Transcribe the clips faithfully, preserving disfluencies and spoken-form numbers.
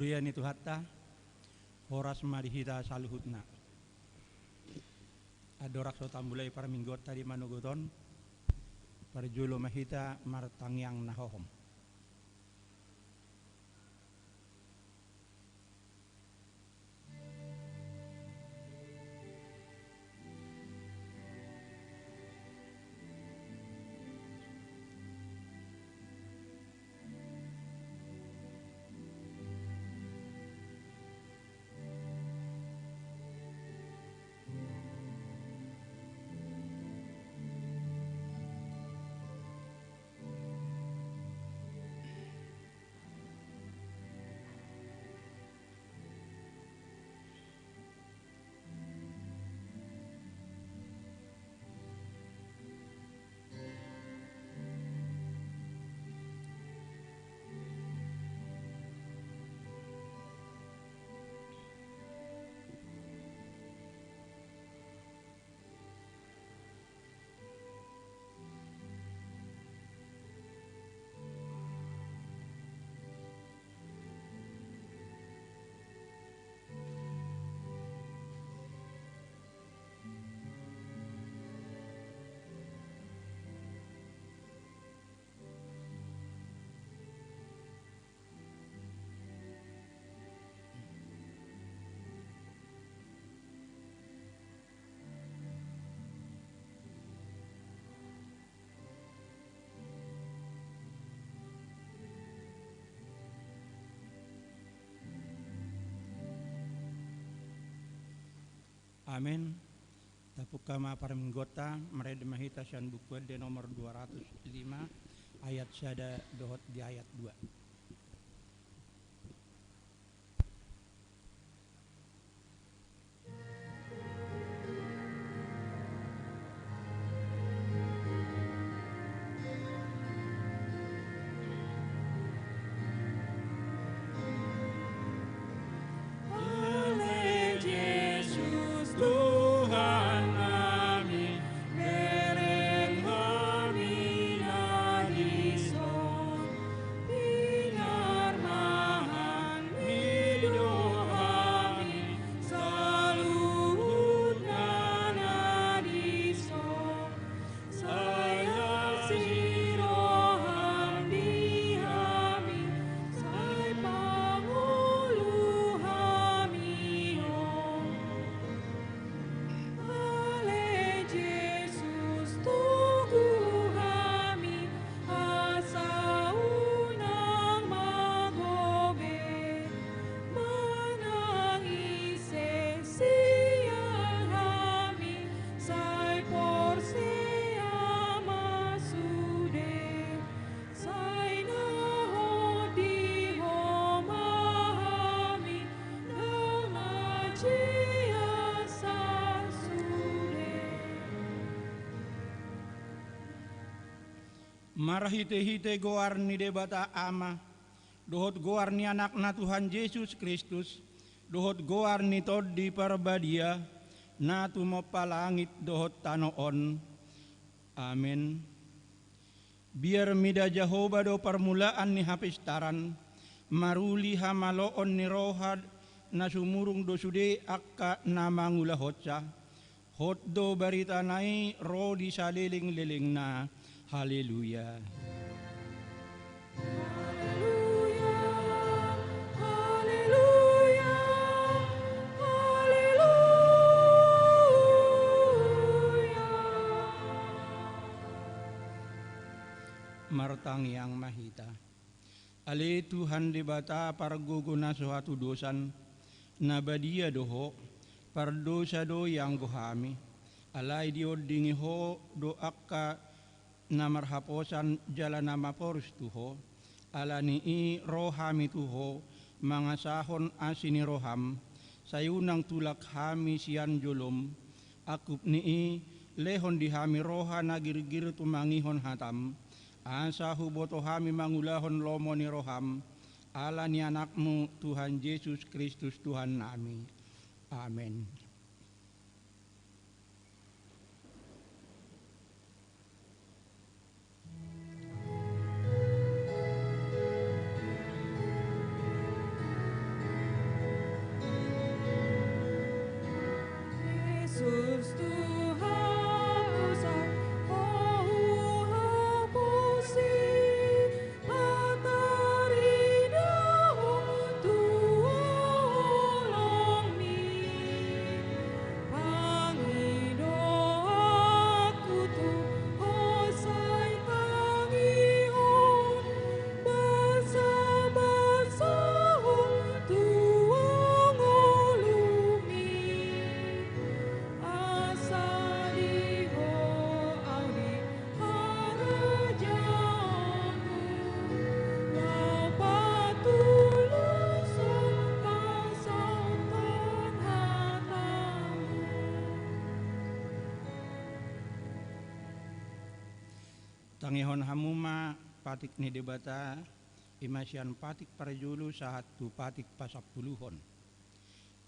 Haleluya ni Tuhanta, horas ma di hita saluhutna. Andorang so tamulai parmingguonta di manogot on, parjolo ma hita martangiang na hohom. Amen. Tapungka ma parmingguonta, marende ma hita sian Buku Ende nomor dua ratus lima, ayat sada dohot di ayat dua. Ale Jesus Tuhan nami, bereng hami na dison, pinarmahanmi do hami, saluhutna na dison. Sai asi roham di hami, sai pangolu hami on. Ale Jesus, togu hami, asa unang magobe, manang ise sian hami, sai porsea ma sude. Sai na hot di Ho ma hami, ndang mansai sude. Marhitehite goar ni Debata Ama, dohot goar ni Anakna Tuhan Jesus Kristus, dohot goar ni Tondi Parbadia, na tumompa langit dohot tano on. Amen. Biar mida Jahowa do parmulaan ni hapistaran, maruli hamaloon ni roha, na sumurung do sude angka na mangulahonsa. Hot do baritana i ro di salelenglelengna. Haleluya. Haleluya, haleluya, haleluya. Martangiang ma hita. Ale Tuhan Debata pargogo na so hatudosan, na badia do Ho, pardosa do ianggo hami, alai diondingi Ho do angka na marhaposan jala na maporus tu Ho. Ala ni i ro hami tu Ho, mangasahon asi ni roham, sai unang tulak hami sian jolom. Angkup ni i, lehon di hami roha na girgir tumangihon hatam, asa huboto hami mangulahon lomo ni roham, ala ni Anakmu Tuhan Jesus Kristus Tuhan nami. Amen. Tangihon hamu ma patik ni Debata, i ma sian patik parjolo sahat tu patik pasampuluhon.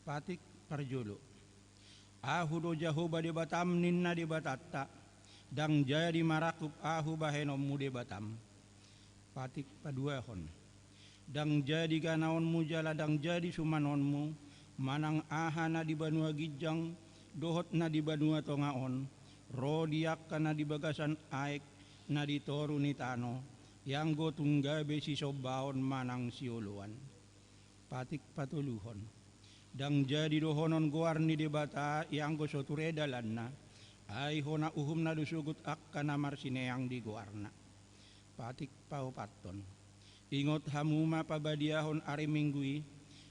Patik parjolo. Ahu do Jahowa Debatam, ninna Debatanta, ndang jadi marangkup ahu bahenonmu Debatam. Patik paduahon. Ndang jadi ganaonmu jala ndang jadi sumanonmu, manang aha na di banua ginjang dohot na di banua tonga on, ro di angka na di bagasan aek na di toru ni tano, ianggo tung gabe sisombaon manang sioloan. Patik patoluhon. Ndang jadi dohonon goar ni Debata ianggo so ture dalanna, ai hona uhumna do sogot angka na marsineang di goarna. Patik paopathon. Ingot hamu ma pabadiahon ari Minggu i,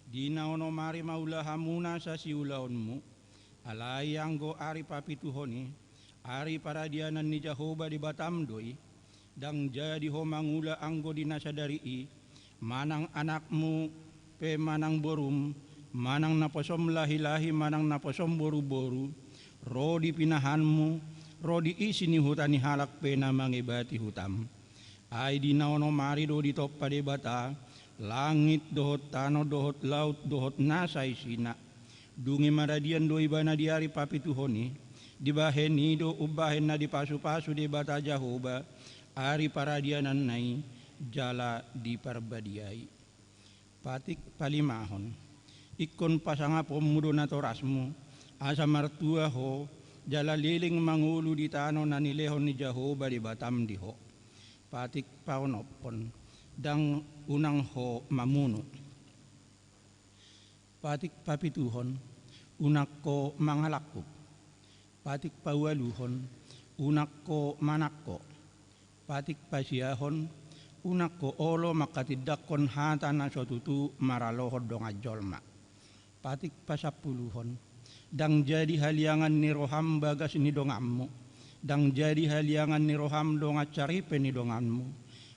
di na onom ari maula hamu nasa siulaonmu, alai anggo ari papituhon i, ari paradianan ni Jahowa Debatam do i, ndang jadi ho mangula anggo di na sadari i, manang anakmu pe manang borum, manang naposom lahilahi manang naposom boruboru, ro di pinahanmu, ro di isi ni huta ni halak pe na mangebati hutam. Ai di na onom ari do ditompa Debata langit dohot tano dohot laut dohot nasa isina. Dung i maradian do ibana di ari papituhon i, dibahen i do umbahen na dipasupasu Debata Jahowa ari paradiananna i jala diparbadiai. Patik palimahon. Ingkon pasangaponmu do natorasmu, asa martua ho, jala leleng mangolu di tano na nilehon ni Jahowa Debatam di ho. Patik paonomhon. Ndang unang ho mamunu. Patik papituhon. Unang ho mangalangkup. Patik paualuhon. Unang ho manangko. Patik pasiahon. Unang ho olo manghatindanghon hata na so tutu maralohon dongan jolma. Patik pasampuluhon. Ndang jadi haliangan ni roham bagas ni donganmu. Ndang jadi haliangan ni roham dongan saripe ni donganmu.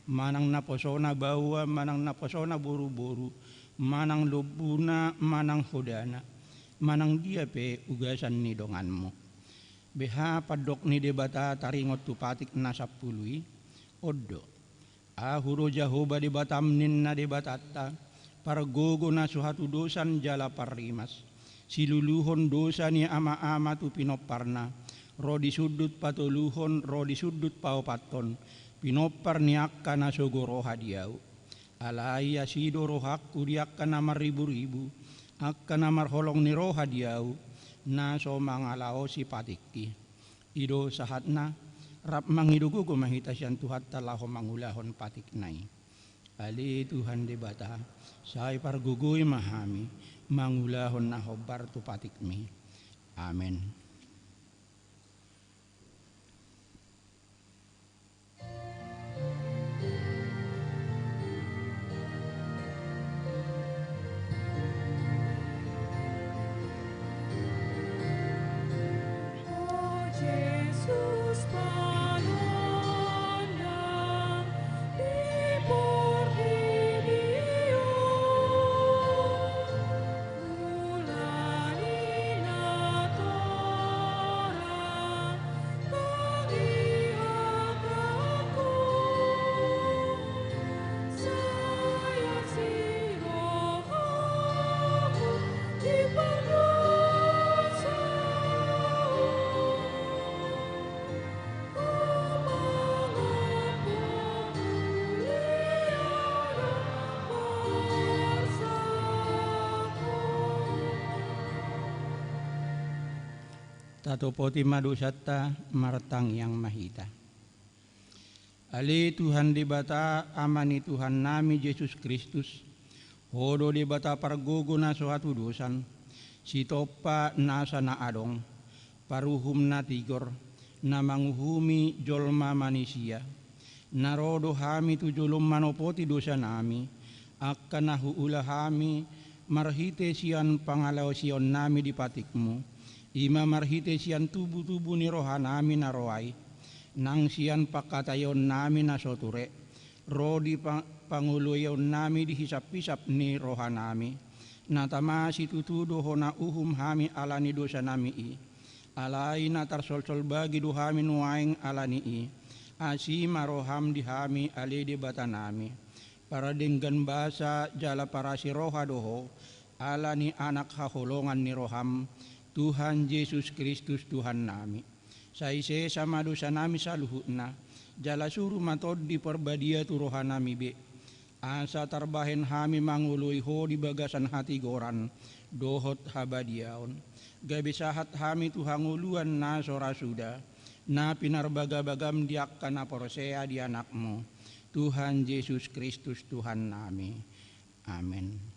Manang naposona baoa, manang naposona boruboru, manang lombuna, manang hodana, manang dia pe ugasan ni donganmu. Beha pandok ni Debata taringot tu patik na sampulu i? On do. Ahu do Jahowa Debatam, ninna Debatanta, pargogo na so hatudosan jala parrimas, siluluhon dosa ni amaama tu pinomparna, ro di sundut patoluhon, ro di sundut paopathon, pinompar ni angka na sogo roha di ahu. Alai asi do rohangku di angka na marriburibu, angka na marholong ni roha di ahu, na so mangalaosi patikki. I do sahatna. Rap mangido gogo ma hita sian Tuhanta laho mangulahon patikna i. Ale Tuhan Debata, sai pargogoi ma hami mangulahon na hombar tu patikmi. Amen. Tatopoti ma dosanta, martangiang ma hita. Ale Tuhan Debata, Ama ni Tuhannami Jesus Kristus, Ho do Debata pargogo na so hatudosan, Sitompa nasa na adong, Paruhum na tigor, na manguhumi jolma manisia. Na ro do hami tu jolom manopoti dosanami, angka na huula hami marhite sian pangalaosionnami di patikmu, i ma marhite sian tubutubu ni rohanami na ro ai, nang sian pangkataionnami na so ture, ro di pa-, pangoloionnami di hisaphisap ni rohanami. Na tama situtu do hona uhum hami ala ni dosanami i. Alai na tarsolsol bagi do hami nuaeng ala ni i. Asi ma roham di hami ale Debatanami, paradenggan basa jala parasi roha do Ho, ala ni Anak haholongan ni roham, Tuhan Jesus Kristus Tuhannami. Sai sesa ma dosanami saluhutna, jala suru ma Tondi Parbadia tu rohanami be. Asa tarbahen hami mangoloi Ho di bagasan hatigoran dohot habadiaon, gabe sahat hami tu hangoluan na so ra suda, na pinarbagabagam di angka na porsea di Anakmu, Tuhan Jesus Kristus Tuhannami. Amen.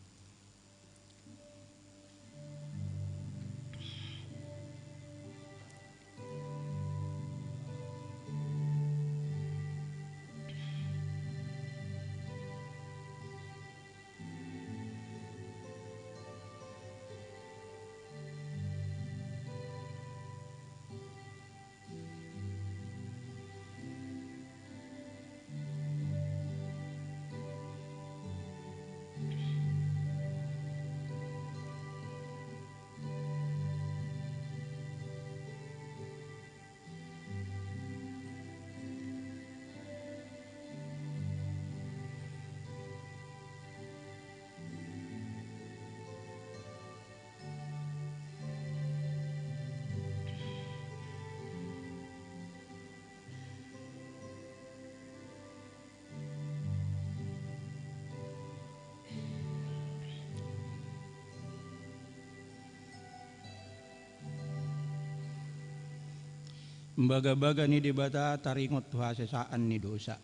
Bagabaga ni Debata taringot tu hasesaan ni dosa.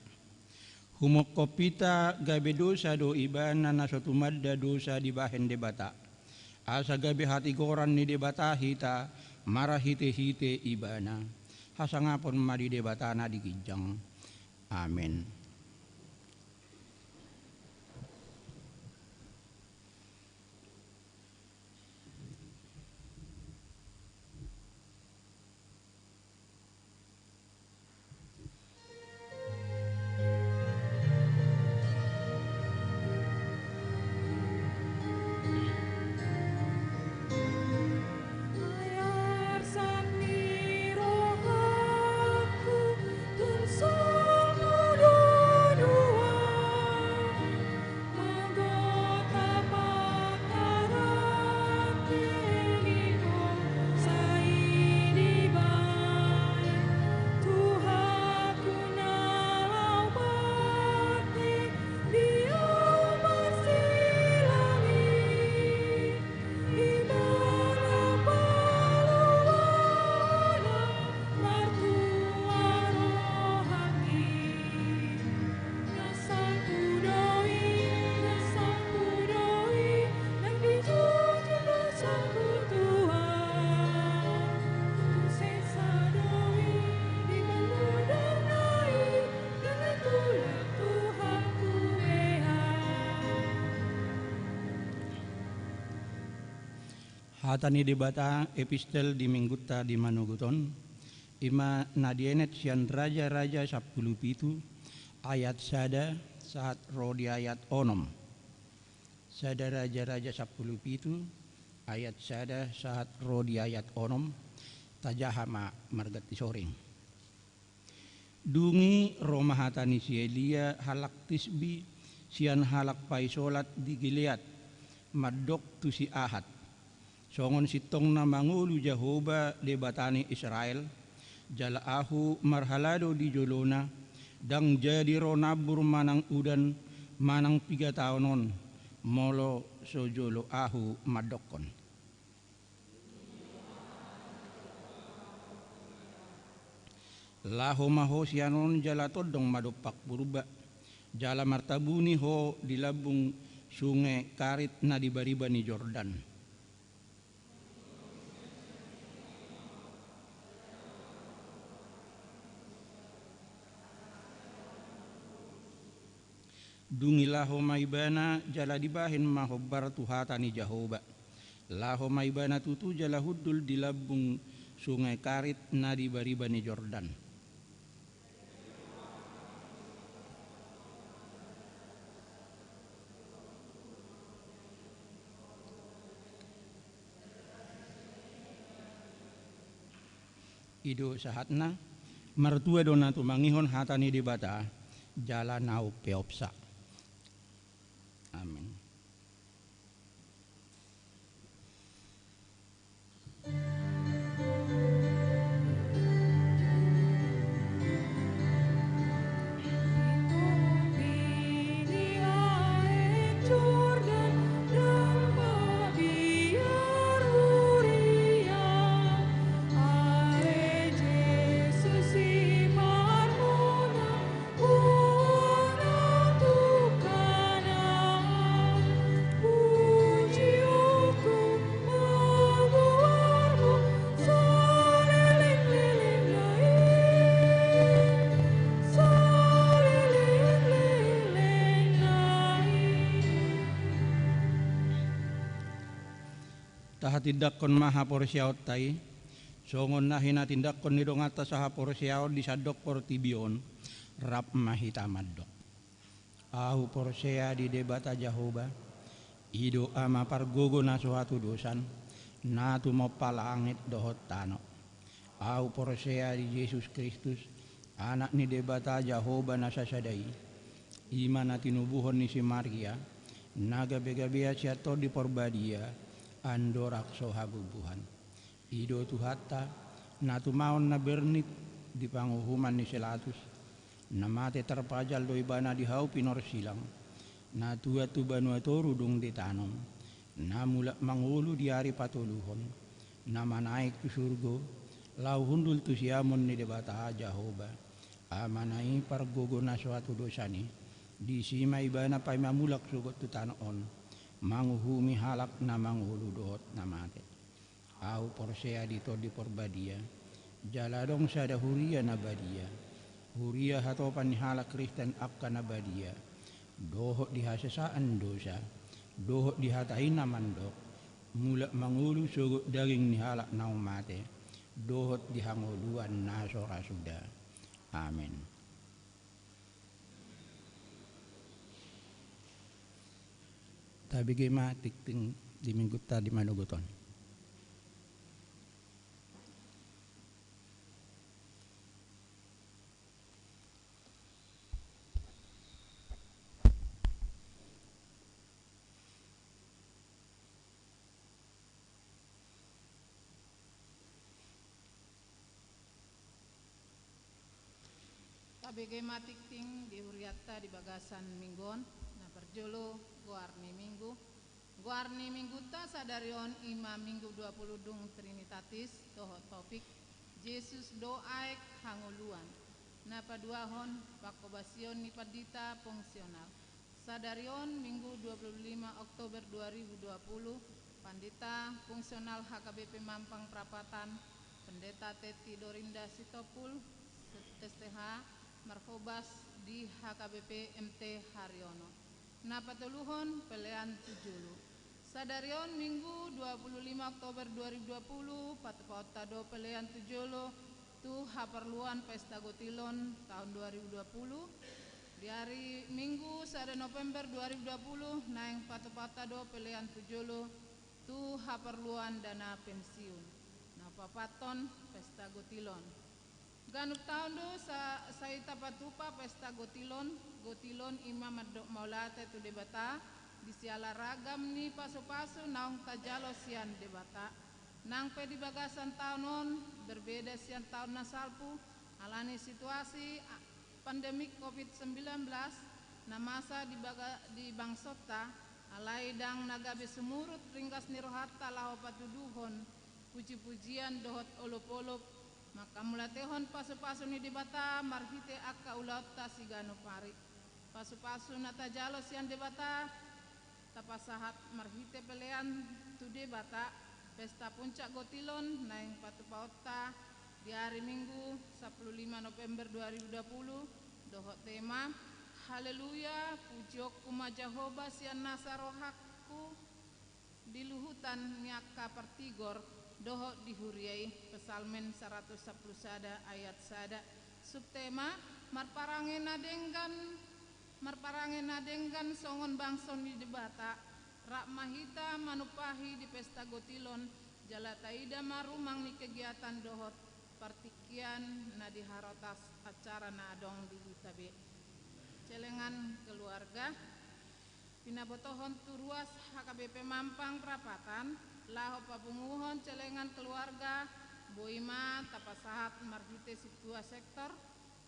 Humongkop hita gabe dosa do Ibana na so tumanda dosa dibahen Debata, asa gabe hatigoran ni Debata hita marhitehite Ibana. Hasangapon ma di Debata na di ginjang. Amen. Hata ni Debata, epistel di minggunta di manogot on, ima na dienet sian Raja-raja sampulu pitu, ayat sada sahat ro di ayat onom. Sada Raja-raja sampulu pitu, ayat sada sahat ro di ayat onom, tajaha ma marganti soring. Dung i ro ma hata ni si Elia halak Tisbi sian halak paisolat di Gilead, mandok tu si Ahab: Songon sintong na mangolu Jahowa Debata ni Israel, jala ahu marhalado di jolona, ndang jadi ro nambur manang udan manang piga taon on, molo so jolo ahu mandokkon. Laho ma ho sian on jala tondong ma dompak Purba, jala martabuni ho di lambung sunge Karit na di bariba ni Jordan. Dung i laho ma ibana jala dibahen ma hombar tu hata ni Jahowa. Laho ma ibana tutu jala hundul di lambung sunge Karit na di bariba ni Jordan. I do sahatna. Martua do na tumangihon hata ni Debata, jala na umpeopsa. Amin. Tahatindanghon ma haporseaonta i, songon na hinatindangkon ni donganta sahaporseaon di sandok portibi on, rap ma hita mandok. Ahu porsea di Debata Jahowa, i do Ama pargogo na so hatudosan, na tumompa langit dohot tano. Ahu porsea di Jesus Kristus, Anak ni Debata Jahowa na sasada i, i ma na tinubuhon ni si Maria, na gabegabean sian Tondi Porbadia, andorang so habubuhan. I do Tuhanta, na tumaon na bernit di panguhuman ni si Latus, na mate tarpajal do Ibana di hau pinorsilang, na tuat tu banua toru dung ditanom, na mulak mangolu di ari patoluhon, na manaek tu surgo, laho hundul tu siamun ni Debata Jahowa, Amana i pargogo na so hatudosan i, disi ma Ibana paima mulak sogot tu tano on, manguhumi halak na mangolu dohot na mate. Ahu porsea di Tondi Porbadia, jala adong sada huria na badia, huria hatopan ni halak Kristen angka na badia, dohot di hasesaan dosa, dohot di hata i na mandok, mulak mangolu sogot daging ni halak naung mate, dohot di hangoluan na so ra suda. Amen. Tabege ma tingting di minggunta di manogot on. Tabege ma tingting di hurianta di bagasan minggu on. Na parjolo, goar ni minggu. Goar ni minggunta sadari on i ma Minggu dua puluh dung Trinitatis, dohot topik Jesus do aek hangoluan. Na paduahon, panghobasion ni pandita fungsional. Sadari on, Minggu dua puluh lima Oktober dua ribu dua puluh, pandita fungsional H K B P Mampang Prapatan, Pendeta Teti Dorinda Sitompul, S T H, marhobas di H K B P M T Haryono. Na patoluhon, pelean tu jolo. Sadari on, Minggu dua puluh lima Oktober dua ribu dua puluh, patupaonta do pelean tu jolo tu haporluan Pesta Gotilon taon dua ribu dua puluh. Di ari Minggu sada November dua ribu dua puluh, naeng patupaonta do pelean tu jolo tu haporluan dana pensiun. Na paopathon, Pesta Gotilon. Ganup taon do sa, sai tapatupa Pesta Gotilon. Gotilon i ma mandok mauliate tu Debata, di siala ragam ni pasupasu naung tajalo sian Debata. Nang pe di bagasan taon on, berbeda sian taon na salpu, alani situasi, a, pandemi covid sembilan belas, na masa di baga-, di bangsonta, alai ndang na gabe sumurut ringgas ni rohanta laho patuduhon pujipujian dohot olopolop, manghamauliatehon pasupasu ni Debata marhite angka ulaonta siganup ari. Pasupasu na tajalo sian Debata, tapasahat marhite pelean tu Debata, Pesta Puncak Gotilon, naeng patupaonta di ari Minggu sampulu lima November dua ribu dua puluh, dohot tema, Haleluya, pujionku ma Jahowa sian nasa rohangku, di luhutan ni angka partigor dohot di huria i, Psalmen saratus sampulu sada ayat sada. Subtema, marparange na denggan, marparange na denggan songon bangso ni Debata, rap ma hita manumpahi di Pesta Gotilon, jala taida ma rumang ni kegiatan dohot partingkian na di harotas acara na adong di hita be. Celengan keluarga, pinabotohon tu ruas H K B P Mampang Prapatan, laho papunguhon celengan keluarga, boi ma tapasahat marhite sintua sektor,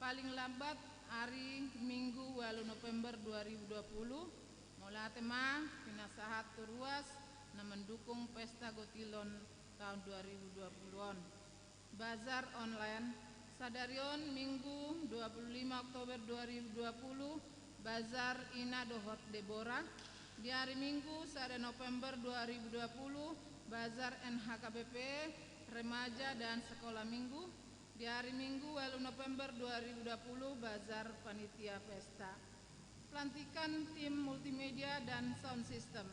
paling lambat ari Minggu ualu November dua ribu dua puluh, mauliate ma pinasahat tu ruas na mandukung pesta gotilon taon dua ribu dua puluh on. Bazar online, sadari on Minggu dua puluh lima Oktober dua ribu dua puluh, bazar Ina dohot Debora. Di ari Minggu sada November dua ribu dua puluh, bazar N H K B P, remaja dan sekolah minggu. Di ari Minggu ualu November dua ribu dua puluh, bazar panitia pesta. Pelantikan tim multimedia dan sound system.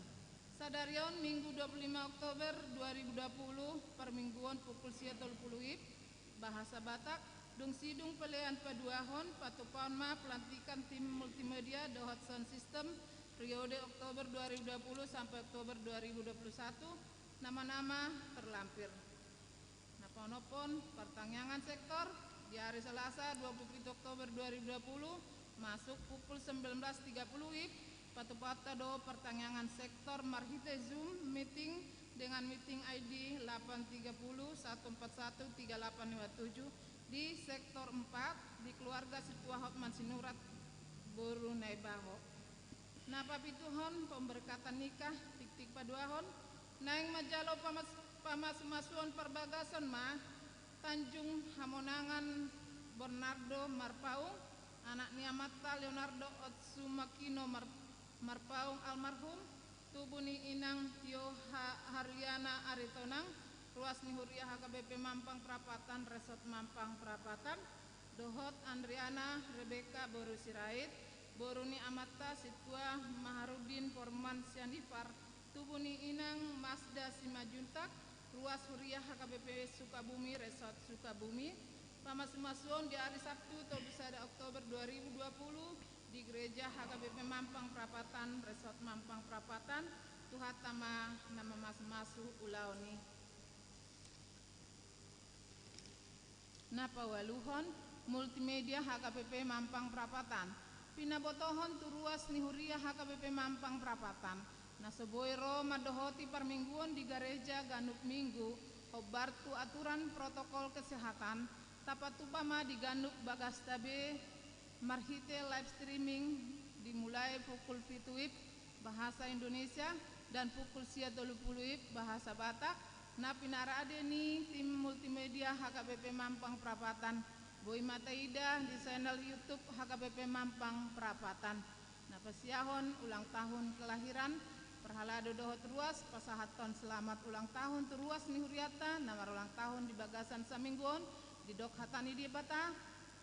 Sadari on Minggu dua puluh lima Oktober dua ribu dua puluh, parmingguon pukul sia tolu puluh wib, bahasa Batak, dung sidung pelean paduahon, patupaon ma pelantikan tim multimedia dohot sound system, periode Oktober dua ribu dua puluh sampai Oktober dua ribu dua puluh satu, nama-nama terlampir. Na paonomhon, partangiangan sektor, di ari Selasa dua puluh pitu Oktober dua ribu dua puluh, masuk pukul sembilan belas tiga puluh wib, patupaonta do partangiangan sektor marhite Zoom meeting dengan meeting I D delapan tiga puluh satu empat satu tiga delapan lima tujuh di sektor empat, di keluarga Sintua Hotman Sinurat, boru Naibaho. Na papituhon, pemberkatan nikah, tiktik paduahon, naeng manjalo pamas-, pamasumasuon parbagason ma Tanjung Hamonangan Bernardo Marpaung, anak ni amanta Leonardo Otsumakino Mar-, Marpaung almarhum, tubu ni inang Tio Ha-, Harliana Aritonang, ruas ni huria H K B P Mampang Prapatan, Resort Mampang Prapatan, dohot Andriana Rebeka boru Sirait, boru ni amanta Sintua Maharudin Porman Sianipar, tubu ni inang Masda Simanjuntak, ruas huria H K B P Sukabumi, Resort Sukabumi. Pamasumasuon di ari Sabtu tolu pulu sada Oktober dua ribu dua puluh di Gereja H K B P Mampang Prapatan, Resort Mampang Prapatan. Tuhanta ma na mamasumasu ulaon i. Na paualuhon, multimedia H K B P Mampang Prapatan. Pinabotohon tu ruas ni huria H K B P Mampang Prapatan, na so boi ro mandohoti parmingguon di gareja ganup minggu, hombar tu aturan protokol kesehatan, tapatupa ma di ganup bagasta be, marhite live streaming, dimulai pukul pitu wib, bahasa Indonesia, dan pukul sia tolu puluh wib, bahasa Batak, na pinarade ni tim multimedia H K B P Mampang Prapatan. Boi ma taida di channel YouTube H K B P Mampang Prapatan. Na pasiahon ulang tahun kelahiran, parhalado dohot ruas, pasahathon selamat ulang tahun tu ruas ni hurianta, na marulang tahun di bagasan saminggu on, didok hata ni Debata,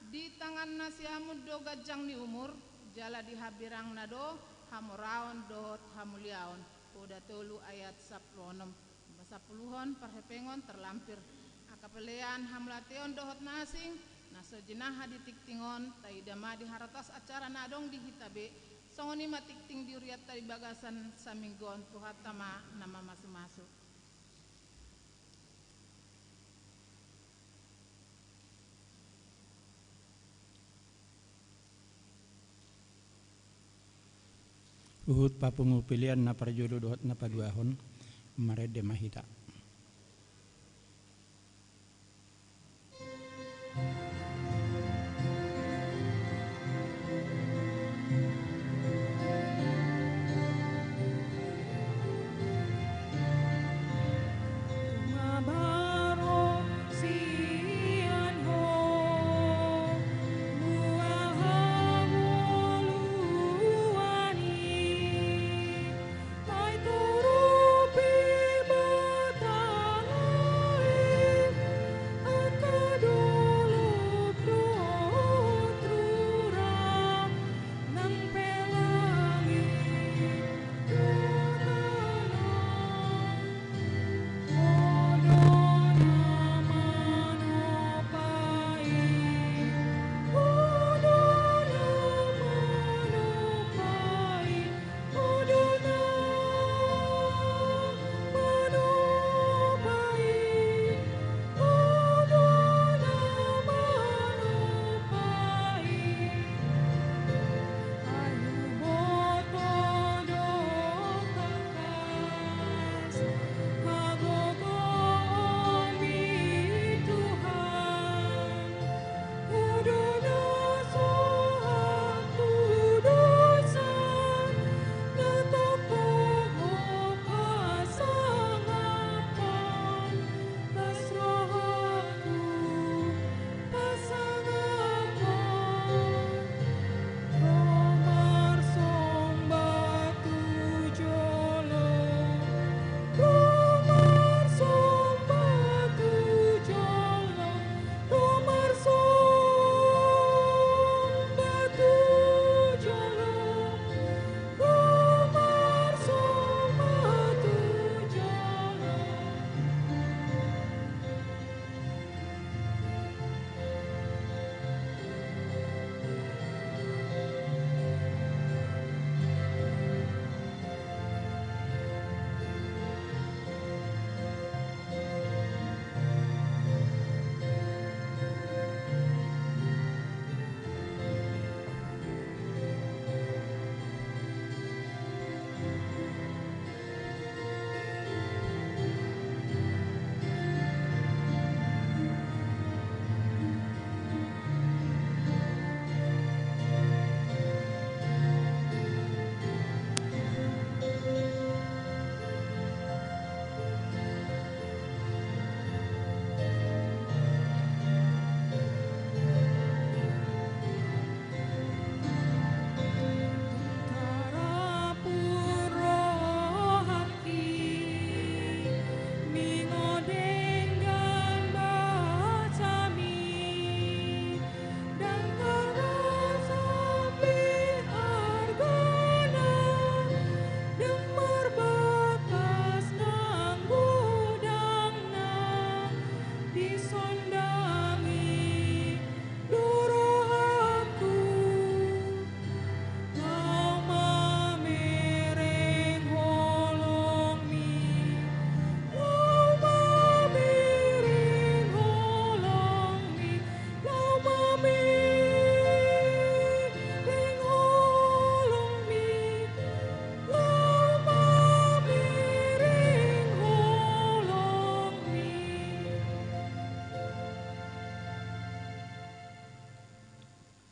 di tanganna siamun do ganjang ni umur, jala di hambirangna do hamoraon dohot hamuliaon. Poda tolu ayat sampulu onom. Sampuluhon, parhepengon, terlampir. Angka pelean hamauliateon dohot na asing, na so jinaha di tingting on, taida ma di harotas acara na adong di hita be, songon i ma tingting di hurianta di bagasan saminggu on, Tuhanta ma na mamasumasu. Huhut papungu pelean na parjolo dohot na paduahon, marende ma hita.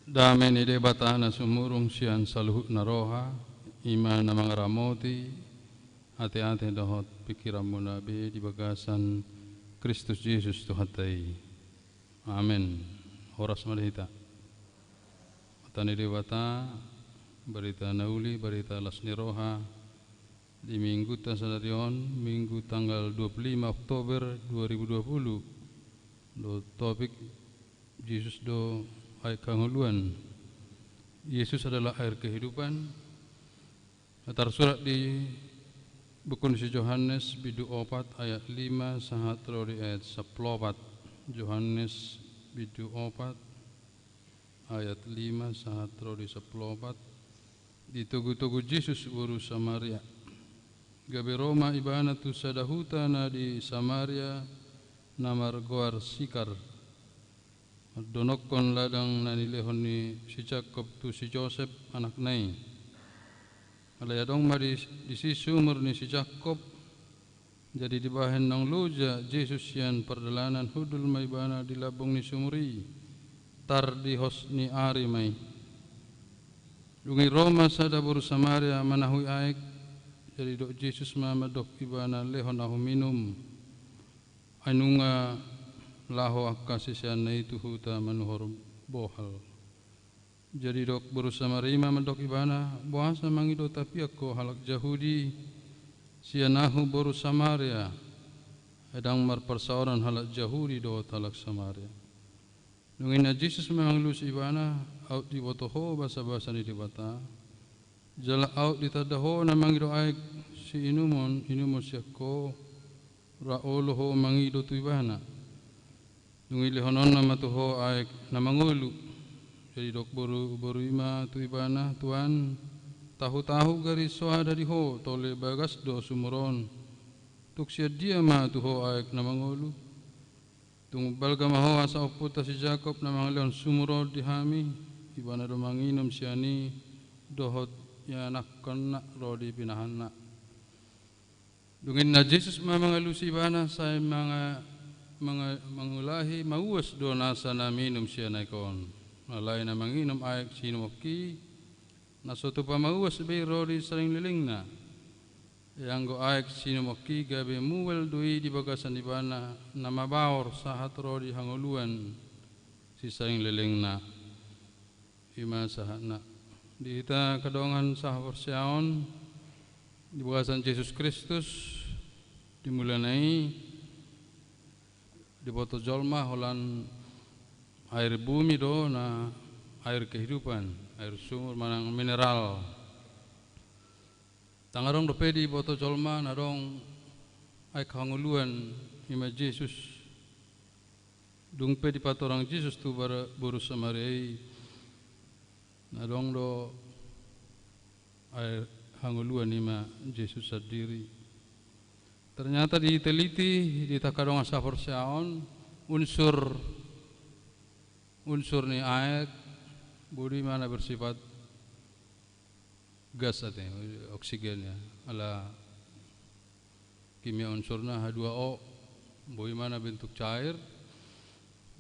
Dame ni Debata na sumurung sian saluhutna roha, i ma na mangaramoti ateate dohot pingkiranmuna be di bagasan Kristus Jesus Tuhanta i. Amen. Horas ma di hita. Hata ni Debata, barita na uli, barita las ni roha, di Mingguta sadari on, Minggu tanggal dua puluh lima Oktober dua ribu dua puluh, do topik: Jesus do aek hangoluan. Yesus adalah air kehidupan. Tarsurat di buku ni si Johannes bindu opat ayat lima sahat ro di ayat sampulu opat. Johannes bindu opat ayat lima sahat ro di sampulu opat. Ditogu-togu Jesus boru Samaria. Gabe ro ma ibana tu sada huta na di Samaria na margoar Sikar, mandonokkon ladang na nilehon ni si Jakkob tu si Josep anakna i. Alai adong ma di, disi sumur ni si Jakkob. Jadi dibahen naung loja Jesus sian pardalanan, hundul ma ibana di lambung ni sumur i, tar di hos ni ari ma i. Dung i ro ma sada boru Samaria manahui aek. Jadi didok Jesus ma mandok ibana: Lehon ahu minum. Ai nunga laho angka siseanna i tu huta manuhor bohal. Jadi didok boru Samaria i ma mandok ibana: Boasa mangidoti ahu halak Jahudi, sian ahu boru Samaria? Ai ndang marparsaoran halak Jahudi dohot halak Samaria. Dung i na Jesus ma mangalusi ibana: Aut diboto ho basabasa ni Debata, jala aut ditanda ho na mangido aek siinumon, inumon sian ho, ra olo ho mangido tu ibana. Dung i lehononna ma tu ho aek na mangolu. Jadi didok boru, boru i ma tu ibana: Tuan, tahu-tahu gari so ada di ho tole, bagas do sumur on. Tung sian dia ma tu ho aek na mangolu? Tung balga ma ho asa ompunta si Jakkob na mangalehon sumur on di hami. Ibana do manginum sian i, dohot ianakkonna ro di pinahanna. Dung i na Jesus ma mangalusi ibana, sai manga-, manga-, mangulahi: Mauas do nasa na minum sian aek on. Alai na manginum aek siinumon i, na so tupa mauas be i ro di salelenglelengna. Ianggo aek siinumon i gabe mual do i di bagasan ibana, na mabaor sahat ro di hangoluan sisalelenglelengna. I ma sahatna. Di hita angka dongan sahaporseaon, di bagasan Jesus Kristus, di mulana i diboto jolma holan air bumi do na air kehidupan, air sumur manang mineral. Ndang adong dope diboto jolma na adong aek hangoluan, i ma Jesus. Dung pe dipatorang Jesus tu bara-, boru Samaria i, na adong do aek hangoluan, i ma Jesus sandiri. Ternyata diteliti di hita angka dongan sahaporseaon, unsur, unsur ni aek boi do i ma na bersifat gas, ate, oksigen, ya. Ala kimia unsurna H dua O, boi ma na bentuk cair,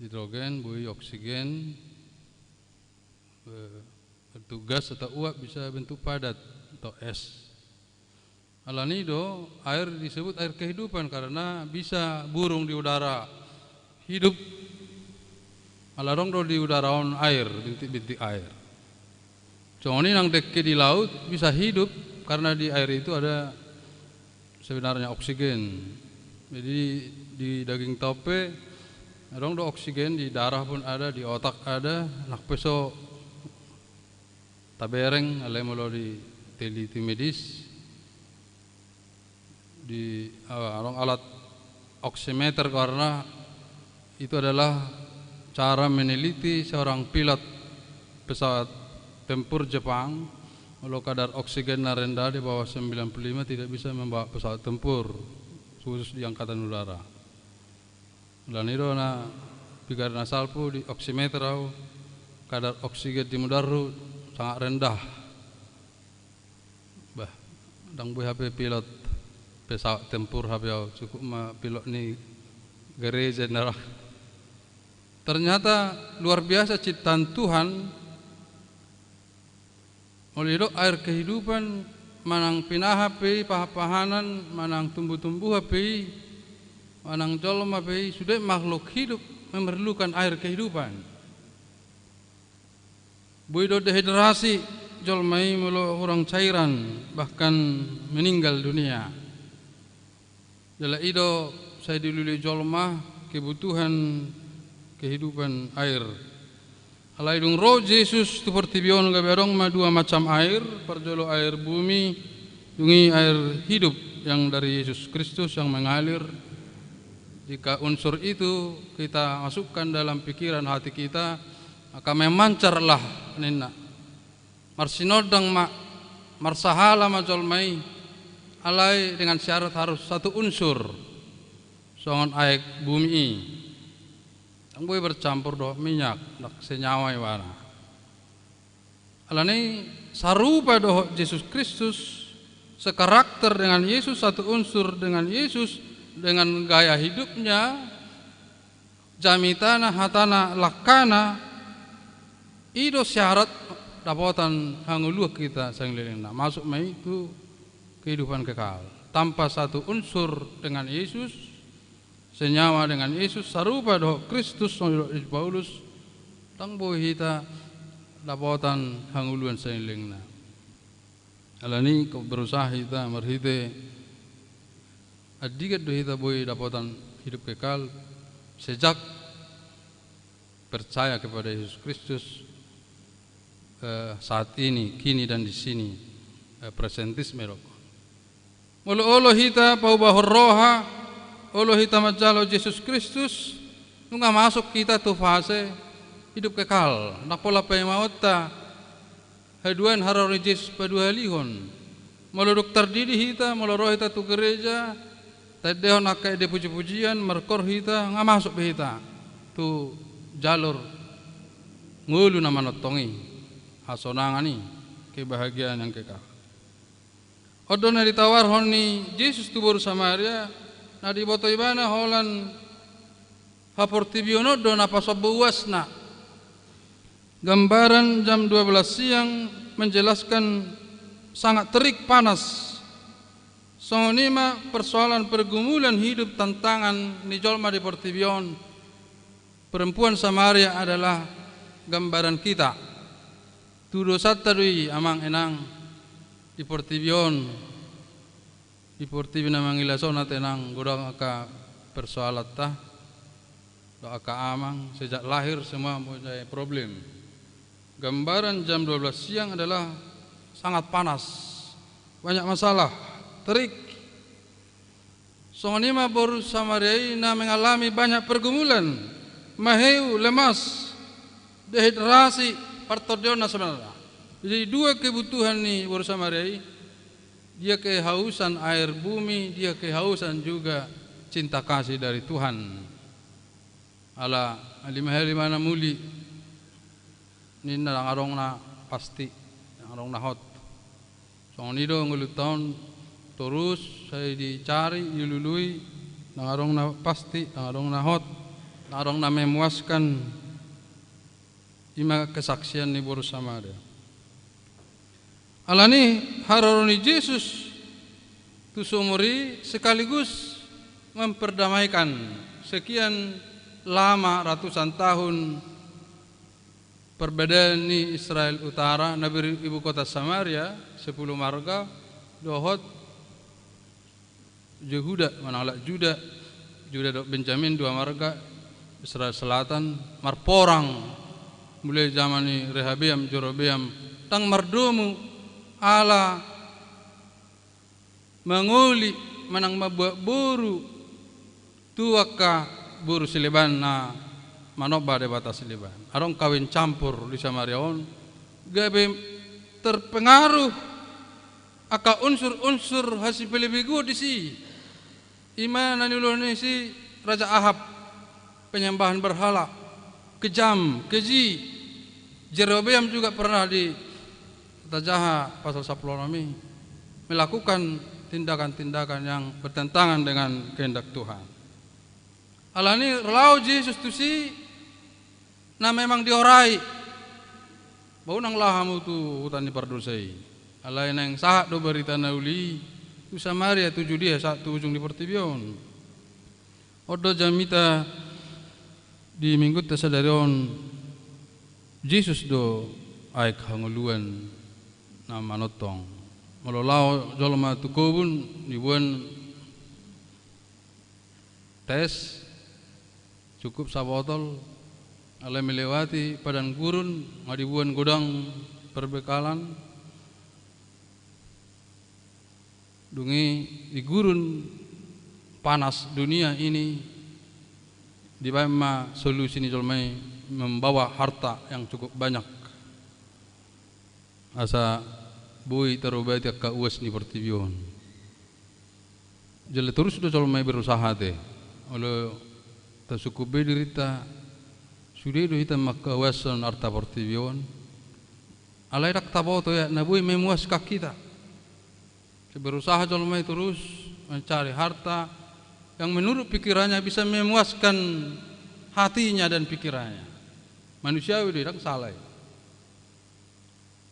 hidrogen, boi oksigen, eh, bentuk gas atau uap, bisa bentuk padat atau es. Alani i do air disebut air kehidupan, karena bisa burung di udara hidup. Ala adong do di udara on air, bintik-bintik air. Songon i nang dengke di laut bisa hidup, karena di air itu ada sebenarnya oksigen. Jadi di daging taupe adong do oksigen, di darah pun ada, di otak ada, nang pe so tabereng, alai molo diteliti medis, di, eh, adong alat oximeter, karena itu adalah cara meneliti seorang pilot pesawat tempur Jepang, molo kadar oksigenna rendah, di bawah sembilan puluh lima, tidak bisa membawa pesawat tempur khusus di angkatan udara. Alani i do na piga ari na salpu dioximeter au, kadar oksigen di mudarhu sangat rendah. Bah, ndang boi hape pilot pesawat tempur hape au, cukup ma pilot ni gereja na ra. Ternyata luar biasa ciptaan Tuhan, Molo didok air kehidupan, manang pinahan pe i, pahanpahanan, manang tumbuh-tumbuhan pe i, manang jolma pe i, sude makhluk hidup memerlukan air kehidupan. Boi do dehidrasi jolma i molo hurang cairan, bahkan meninggal dunia. Jala i do sai dilului jolma kebutuhan kehidupan air. Alai dung ro Jesus tu portibi on gabe adong ma dua macam air, parjolo air bumi, dung i air hidup yang dari Yesus Kristus yang mengalir. Jika unsur itu kita masukkan dalam pikiran hati kita, maka memancarlah ninna. Marsinondang ma, marsahala ma jolma i, alai dengan syarat harus satu unsur, songon aek bumi i. Ndang boi bercampur dohot minyak, ndang senyawa ibana. Alani sarupa dohot Jesus Kristus, sekarakter dengan Yesus, satu unsur dengan Yesus, dengan gaya hidupnya, jamitana, hatana, langkana, i do syarat dapotan hangoluan hita saelengna. Masuk ma i tu kehidupan kekal. Tanpa satu unsur dengan Yesus, senyawa dengan Yesus, sarupa dohot Kristus, songon didok Paulus, ndang boi hita dapotan hangoluan saelengna. Alani i, ingkon berusaha hita marhite andigan do hita boi dapotan hidup kekal, sejak percaya kepada Yesus Kristus, eh, saat ini, kini dan di sini, eh, presentisme do. Molo olo hita paubahon roha, olo hita manjalo Jesus Kristus, nunga masuk hita tu fase hidup kekal, ndang pola paimaonta haduan haroro ni Jesus paduahalihon. Molo dung tardidi hita, molo ro hita tu gereja, taendehon angka ende pujipujian, markoor hita, nga masuk be hita tu jalur ngolu na manongtong i, hasonangan i, kebahagiaan yang kekal. On do na ditawarhon ni Jesus tu boru Samaria, na diboto ibana holan haportibion on do na pasombu uasna. Gambaran jam dua belas siang menjelaskan sangat terik panas. Songon i ma persoalan pergumulan hidup tantangan ni jolma di portibi on. Perempuan Samaria adalah gambaran kita. Tu dosanta do i, amang inang, di portibi on, di portibi na mangilas on, ate inang, godang angka persoalanta, dohot angka amang, sejak lahir semua mempunyai problem. Gambaran jam dua belas siang adalah sangat panas, banyak masalah, terik. Songon i ma boru Samaria i na mengalami banyak pergumulan, maheu, lemas, dehidrasi, partondionna sebenarnya. Jadi dua kebutuhan ni boru Samaria i, dia kehausan air bumi, dia kehausan juga cinta kasih dari Tuhan. Ala halimahali ma na muli, ninna ndang adong na pasti, ndang adong na hot. Songon i do ngolunta on, torus sai dicari, dilului, ndang adong na pasti, ndang adong na hot, ndang adong na memuaskan. I ma kesaksian ni boru Samaria. Alani haroro ni Jesus tu sumur i sekaligus memperdamaikan sekian lama ratusan tahun perbedaan ni Israel Utara, na beribukota Samaria, sepuluh marga, dohot Jehuda, manang halak Juda, Juda dohot Benjamin, dua marga, Israel Selatan, marporang, mulai zaman ni Rehabeam, Jerobeam, ndang mardomu, ala mangoli, manang mambuat boru, tu angka boru sileban na manomba debata sileban. Adong kawin campur di Samaria on, gabe terpengaruh angka unsur-unsur hasipelebeguon disi. I ma na niulahon ni si Raja Ahab, penyembahan berhala, kejam, keji. Jerobeam juga pernah di, tajaha pasal sampulu onom i, melakukan tindakan-tindakan yang bertentangan dengan kehendak Tuhan. Alani laho Jesus tusi, na memang diorai. Ba unang laho hamu tu huta ni pardosa i. Alai naeng sahat do barita na uli i tu Samaria, tu Judea, sahat tu ujung ni portibi on. On do jamita di minggunta sadari on, Jesus do aek hangoluan na manongtong. Molo laho jolma tu kobun, diboan tes, cukup sabotol, alai melewati padang gurun, nga diboan godang perbekalan. Dung i di gurun panas dunia ini, dibaen ma solusi ni jolma i membawa harta yang cukup banyak. Asa boi tarobati angka uas ni portibi on. Jala torus do jolma i berusaha ate. Olo tasungkun be dirinta, sude do hita mangkauashon arta portibi on. Alai ndang taboto ya, na boi memuaskan hita. Berusaha jolma i torus mencari harta yang menurut pikirannya bisa memuaskan hatinya dan pikirannya. Manusiawi do i, ndang sala i.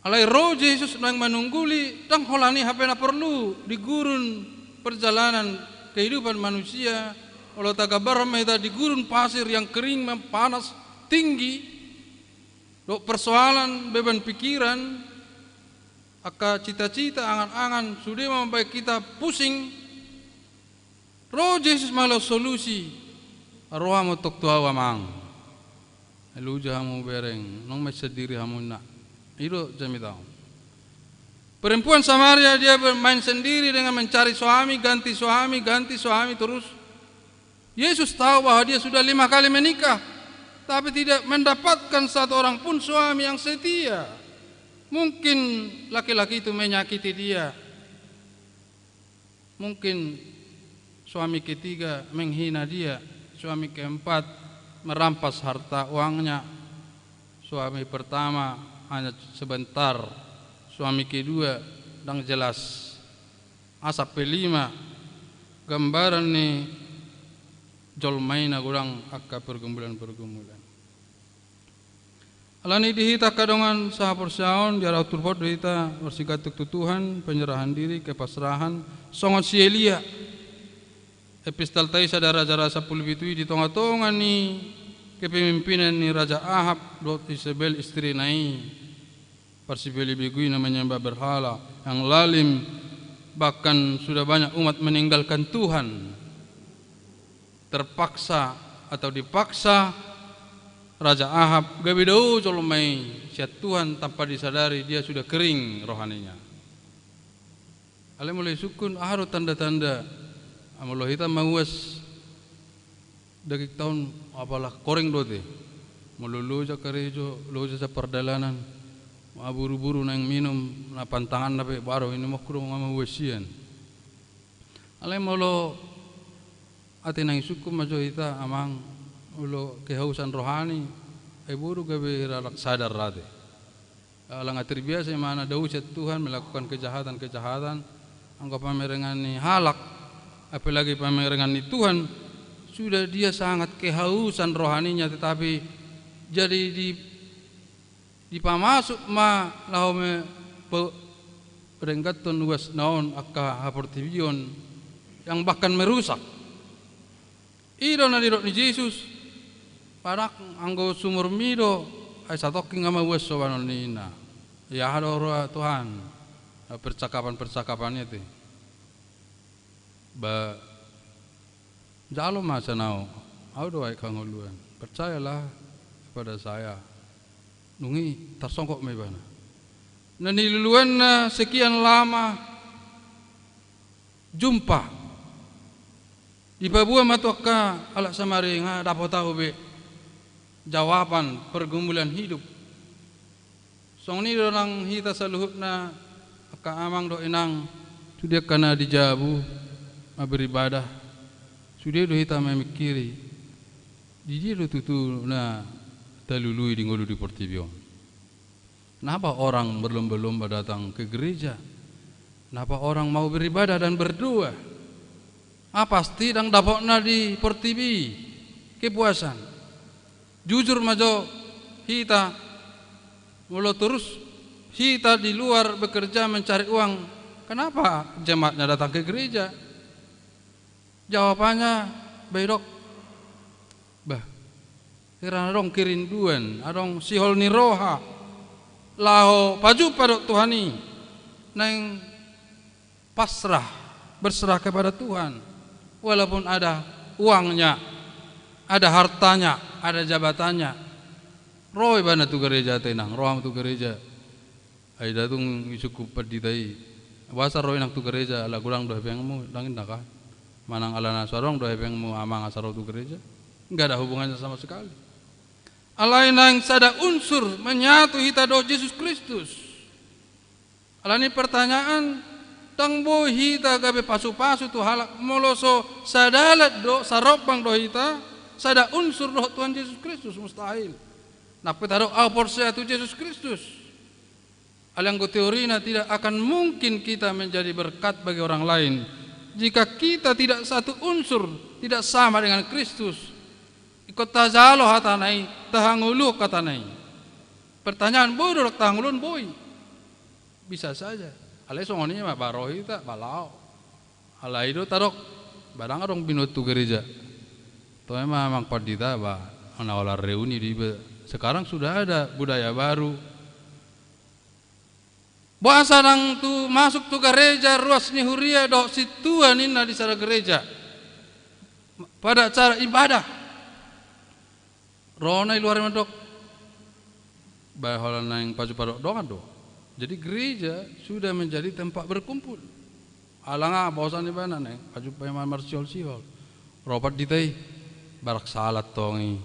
Alai ro Jesus naeng manungguli, ndang holan i hape na porlu di gurun perjalanan kehidupan manusia, olo tagambarhon ma hita di gurun pasir yang kering, panas, tinggi, dohot persoalan, beban pikiran, angka cita-cita, angan-angan, sude ma mambaen hita pusing. Ro Jesus molo solusi, ro hamu tong tu ahu amang. Loja hamu bereng, naung main sendiri hamu inna. I do jamita on. Perempuan Samaria dia bermain sendiri dengan mencari suami, ganti suami, ganti suami terus. Yesus tahu bahwa dia sudah lima kali menikah, tapi tidak mendapatkan satu orang pun suami yang setia. Mungkin laki-laki itu menyakiti dia. Mungkin suami ketiga menghina dia, suami keempat merampas harta uangnya, suami pertama hanya sebentar, suami kedua ndang jelas. Asa pe lima gambaran ni jolma i na godang angka pergumulan-pergumulan. Alani i di hita angka dongan sahaporseaon, di ari turpuk do hita marsigantung tu Tuhan, penyerahan diri, kepasrahan, songon si Elia. Epistelta i sada Raja-raja sampulu pitu i, di tonga-tonga ni kepemimpinan ni Raja Ahab dohot Isebel istrina i, parsibelebegu i na menyembah berhala, yang lalim, bahkan sudah banyak umat meninggalkan Tuhan. Terpaksa atau dipaksa Raja Ahab gabe dao jolma i sian Tuhan tanpa disadari dia sudah kering rohaninya. Alai molo isungkun, aha do tanda-tanda? Molo hita mauas daging taon, apala koreng do ate. Molo loja karejo, loja sa pardalanan, maburu-buru naeng minum, na pantanganna pe baru ini mokro nga mauas sian. Alai molo ate nang isungkun ma jo hita amang, molo kehausan rohani, ai boru gabe hira ndang sadar ate. Ala nga terbiasa imana dao sian Tuhan melakukan kejahatan-kejahatan, anggo pamerengan ni halak, apalagi pamerengan ni Tuhan, sudah dia sangat kehausan rohaninya, tetapi jadi di, dipamasuk ma laho me pe-, dengganhon uasna on angka haportibion yang bahkan merusak. I do na nidok ni Jesus, panak anggo sumurmi do, ai satongkin nga mauas sobanon ni inna. Ia aha do roha Tuhan, percakapan-percakapan i ate. Ba, jalo ma sian ahu, ahu do aek hangoluan. Percayalah kepada saya. Dung i tarsongkop ma ibana. Na niluluanna sekian lama jumpa. Dipaboa ma tu angka halak Samaria, nga dapot ahu be jawaban pergumulan hidup. Songon i do nang hita saluhutna angka amang dohot inang, sude angka na di jabu maberibadah, sude do hita mamingkiri, di dia do tutu na talului di ngolu di portibi on. Kenapa orang berlomba-lomba datang ke gereja? Kenapa orang mau beribadah dan berdoa? Ah, pasti ndang dapotna di portibi kepuasan. Jujur ma jo hita, Molo torus hita di luar bekerja mencari uang, kenapa jemaatnya datang ke gereja? Jawabannya, baidok, bah, hira adong kerinduan, adong sihol ni roha laho pajumpa dohot Tuhan i, naeng pasrah, berserah kepada Tuhan. Walaupun ada uangnya, ada hartanya, ada jabatannya, ro ibana tu gereja. Tenang, ro hamu tu gereja. Ai da tung isungkun pandita i, boasa ro inang tu gereja, ala godang do hepengmu, ndang inna kan? Manang alana so adong do hepengmu amang asa ro tu gereja? Nggak ada hubungannya sama sekali. Alai naeng sada unsur menyatu hita dohot Jesus Kristus. Alani pertanyaan, ndang boi hita gabe pasupasu tu halak molo so sadalan do, sarombang do hita, sada unsur dohot Tuhan Jesus Kristus, mustahil. Nang pe tadok au porsea tu Jesus Kristus. Alai anggo teorina, tidak akan mungkin kita menjadi berkat bagi orang lain jika kita tidak satu unsur, tidak sama dengan Kristus. Ingkon tajalo hatana i, tahangoluhon hatana i. Pertanyaan, boi do tahangoluhon? Boi. Bisa saja. Alai songon i ma, ba ro hita, ba laho. Alai do tadok, ba ndang adong binoan tu gereja. Toe ma amang pandita, ba, na holan reuni do iba. Sekarang sudah ada budaya baru. Boasa ndang tu masuk tu gareja ruas ni huria dohot sintua ninna di sada gereja pada acara ibadah? Ro na i luar i mandok, ba holan naeng pajumpa dohot dongan do. Jadi gereja sudah menjadi tempat berkumpul. Ala nga bosan ibana naeng pajumpa i ma marsiholsihol. Ro pandita i, barang salah tong i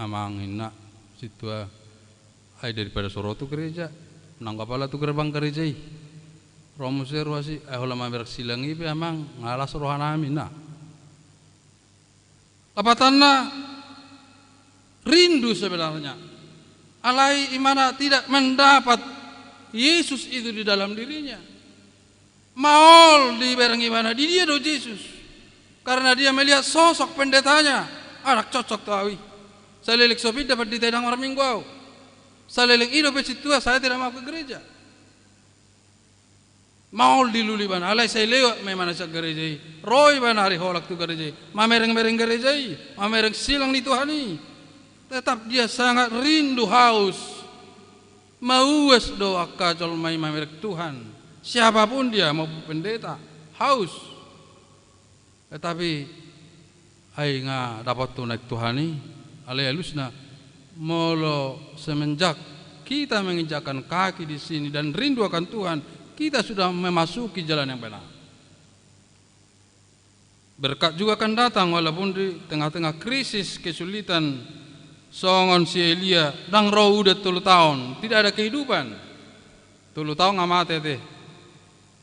amang, inna sintua. Ai daripada so ro tu gereja, nanggo apala tu gerbang gereja i. Ro muse ruas i, ai holan mamereng silang i pe amang, nga las rohanami, inna. Lapatanna, rindu sebenarnya. Alai ibana tidak mendapat Yesus itu di dalam dirinya. Maol dibereng ibana, di dia do Jesus. Karena dia melihat sosok pendetanya, ah, ndang cocok tu au i. Saleleng so pinda pandita i ndang marminggu au. Saleleng i dope sintua, saya tidak mau ke gereja. Maol dilului ibana, alai sai lewat ma ibana sian gareja i. Ro ibana ari holan tu gareja i, mamerengmereng gareja i, mamereng silang ni Tuhan i. Tetap dia sangat rindu, haus. Mauas do angka jolma i mamereng Tuhan. Siapapun dia, maupun pendeta, haus. Tetapi ai nga dapothon aek Tuhan i, alai alusna, molo semenjak kita menginjakkan kaki di sini dan rindu akan Tuhan, kita sudah memasuki jalan yang benar. Berkat juga akan datang walaupun di tengah-tengah krisis, kesulitan. Songon si Elia, ndang ro udan tolu taon, tidak ada kehidupan. Tolu taon nga mate ate.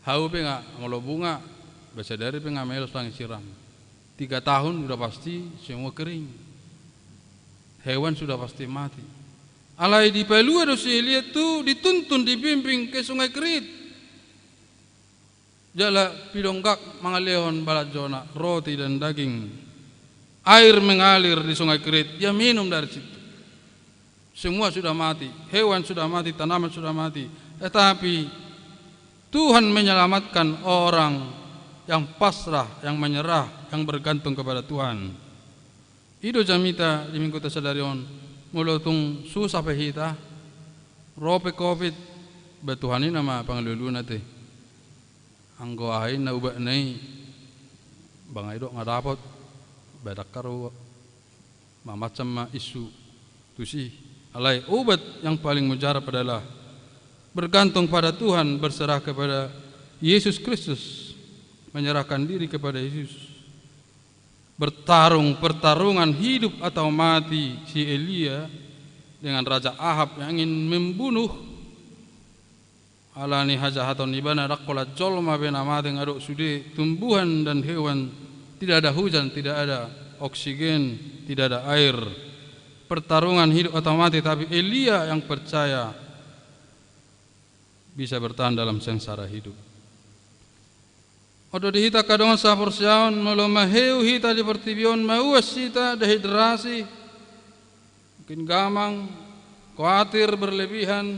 Hau pe nga, molo bunga, basadari pe nga melos, ndang siram. Tiga tahun udah pasti semua kering. Hewan sudah pasti mati. Alai dipalua do si Elia tu, dituntun, dibimbing ke Sungai Kerit. Jala pidonggak mangalehon balanjona, roti dan daging. Air mengalir di Sungai Kerit, dia minum dari situ. Semua sudah mati, hewan sudah mati, tanaman sudah mati. Tetapi Tuhan menyelamatkan orang yang pasrah, yang menyerah, yang bergantung kepada Tuhan. I do jamita di mingguta sadari on, molo tung susah pe hita, ro pe covid, ba Tuhan i nama pangalualuna ate. Anggo aha i na ubatna i, ba nga didok nga dapot, ba dangka ro, macam-macam ma isu tusi. Alai ubat yang paling mujarab adalah bergantung pada Tuhan, berserah kepada Yesus Kristus, menyerahkan diri kepada Yesus. Bertarung, pertarungan hidup atau mati si Elia dengan Raja Ahab yang ingin membunuh. Alani hajahaton ibana, ndang holan jolma be na mate, nga adong sude tumbuhan dan hewan, tidak ada hujan, tidak ada oksigen, tidak ada air. Pertarungan hidup atau mati, tapi Elia yang percaya bisa bertahan dalam sengsara hidup. Oto di hita angka dongan sahaporseaon, molo maheu hita di portibi on, mauas hita, dehidrasi, mungkin gamang, Kuatir berlebihan,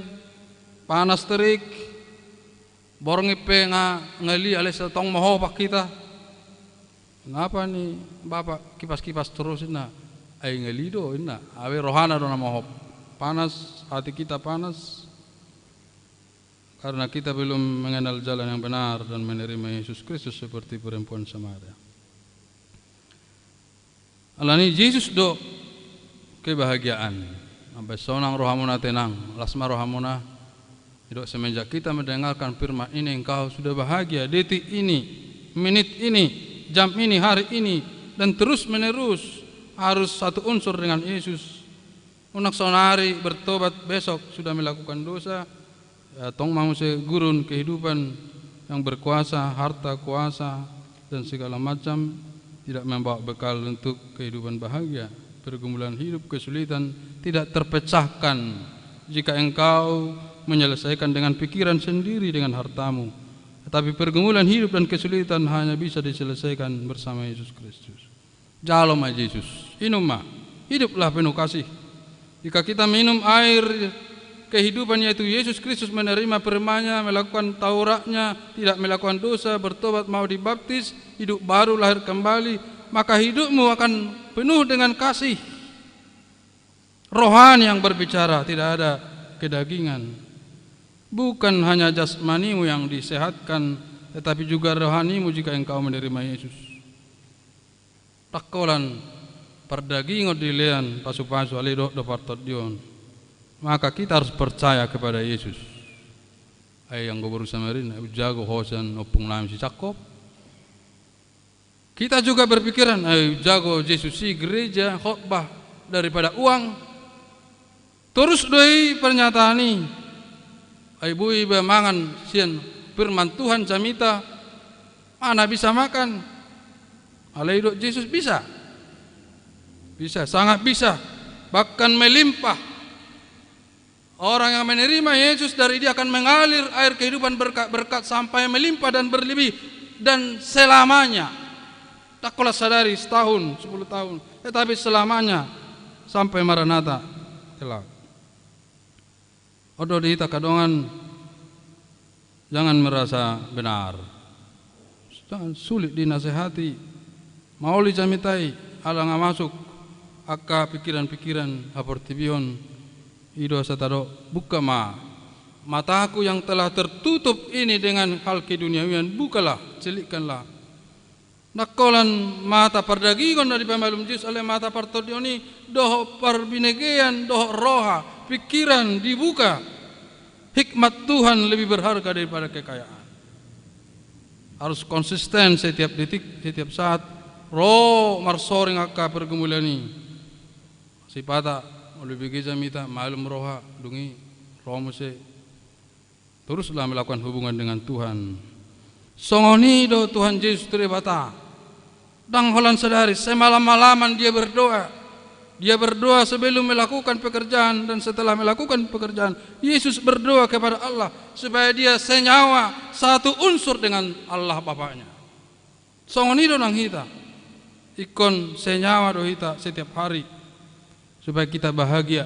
panas terik, borngin pe nga, ngali alai sai tong mohop hita. Kenapa ni Bapak kipas-kipas terus, inna? Ai ngali do, inna. Alai rohana do na mohop. Panas, hati kita panas. Karena kita belum mengenal jalan yang benar dan menerima Yesus Kristus seperti perempuan Samaria. Alani Jesus do kebahagiaan. Sampai sonang rohamuna tenang, las ma rohamuna. Didok semenjak kita mendengarkan firman ini, engkau sudah bahagia. Detik ini, menit ini, jam ini, hari ini, dan terus menerus harus satu unsur dengan Yesus. Unang saonari bertobat, besok sudah melakukan dosa. Ya, tong ma muse gurun kehidupan yang berkuasa, harta, kuasa, dan segala macam tidak membawa bekal untuk kehidupan bahagia. Pergumulan hidup, kesulitan tidak terpecahkan jika engkau menyelesaikan dengan pikiran sendiri, dengan hartamu. Tetapi pergumulan hidup dan kesulitan hanya bisa diselesaikan bersama Yesus Kristus. Jalo ma Jesus, inum ma, hiduplah penuh kasih. Jika kita minum air kehidupan, yaitu Yesus Kristus, menerima firman-Nya, melakukan Taurat-Nya, tidak melakukan dosa, bertobat, mau dibaptis, hidup baru, lahir kembali, maka hidupmu akan penuh dengan kasih. Rohani yang berbicara, tidak ada kedagingan. Bukan hanya jasmanimu yang disehatkan, tetapi juga rohanimu jika engkau menerima Yesus. Ndang holan pardagingon dilean pasu-pasu, alai dohot do partondion. Maka kita harus percaya kepada Yesus. Ai anggo boru Samaria, unjago ho sian ompung nami si Jakkob. Kita juga berpikiran, ai unjago Jesus i gereja, khotbah daripada uang. Torus do i pernyataan i. Ai boi iba mangan sian firman Tuhan jamita, mana bisa makan. Alai didok Jesus bisa. Bisa, sangat bisa. Bahkan melimpah. Orang yang menerima Yesus, dari Dia akan mengalir air kehidupan berkat-berkat sampai melimpah dan berlebih dan selamanya. Ndang holan sadari, setahun, sepuluh tahun, tetapi selamanya sampai Maranatha. Kelak. On do di hita angka dongan, jangan merasa benar. Jangan, sulit dinasehati. Maol i jamita i, ala nga masuk angka pikiran-pikiran haportibion. I do asa tadok, buka ma mataku yang telah tertutup ini dengan hal keduniawian, bukalah, celikkanlah. Ndang holan mata pardagingon na dipamalum Jesus, alai mata partondion i, dohot parbinegean, dohot roha, pikiran dibuka. Hikmat Tuhan lebih berharga daripada kekayaan. Harus konsisten setiap detik, setiap saat, ro marsoring angka pergumulan i. Sipata, molo dibege jamita, malum roha, dung i, ro muse. Teruslah melakukan hubungan dengan Tuhan. Songon i do Tuhan Jesus tu Debata. Ndang holan sadari, semalam-malaman Dia berdoa. Dia berdoa sebelum melakukan pekerjaan dan setelah melakukan pekerjaan. Yesus berdoa kepada Allah supaya dia senyawa, satu unsur dengan Allah Bapaknya. Songon i do nang hita. Ingkon senyawa do hita setiap hari. Supaya kita bahagia.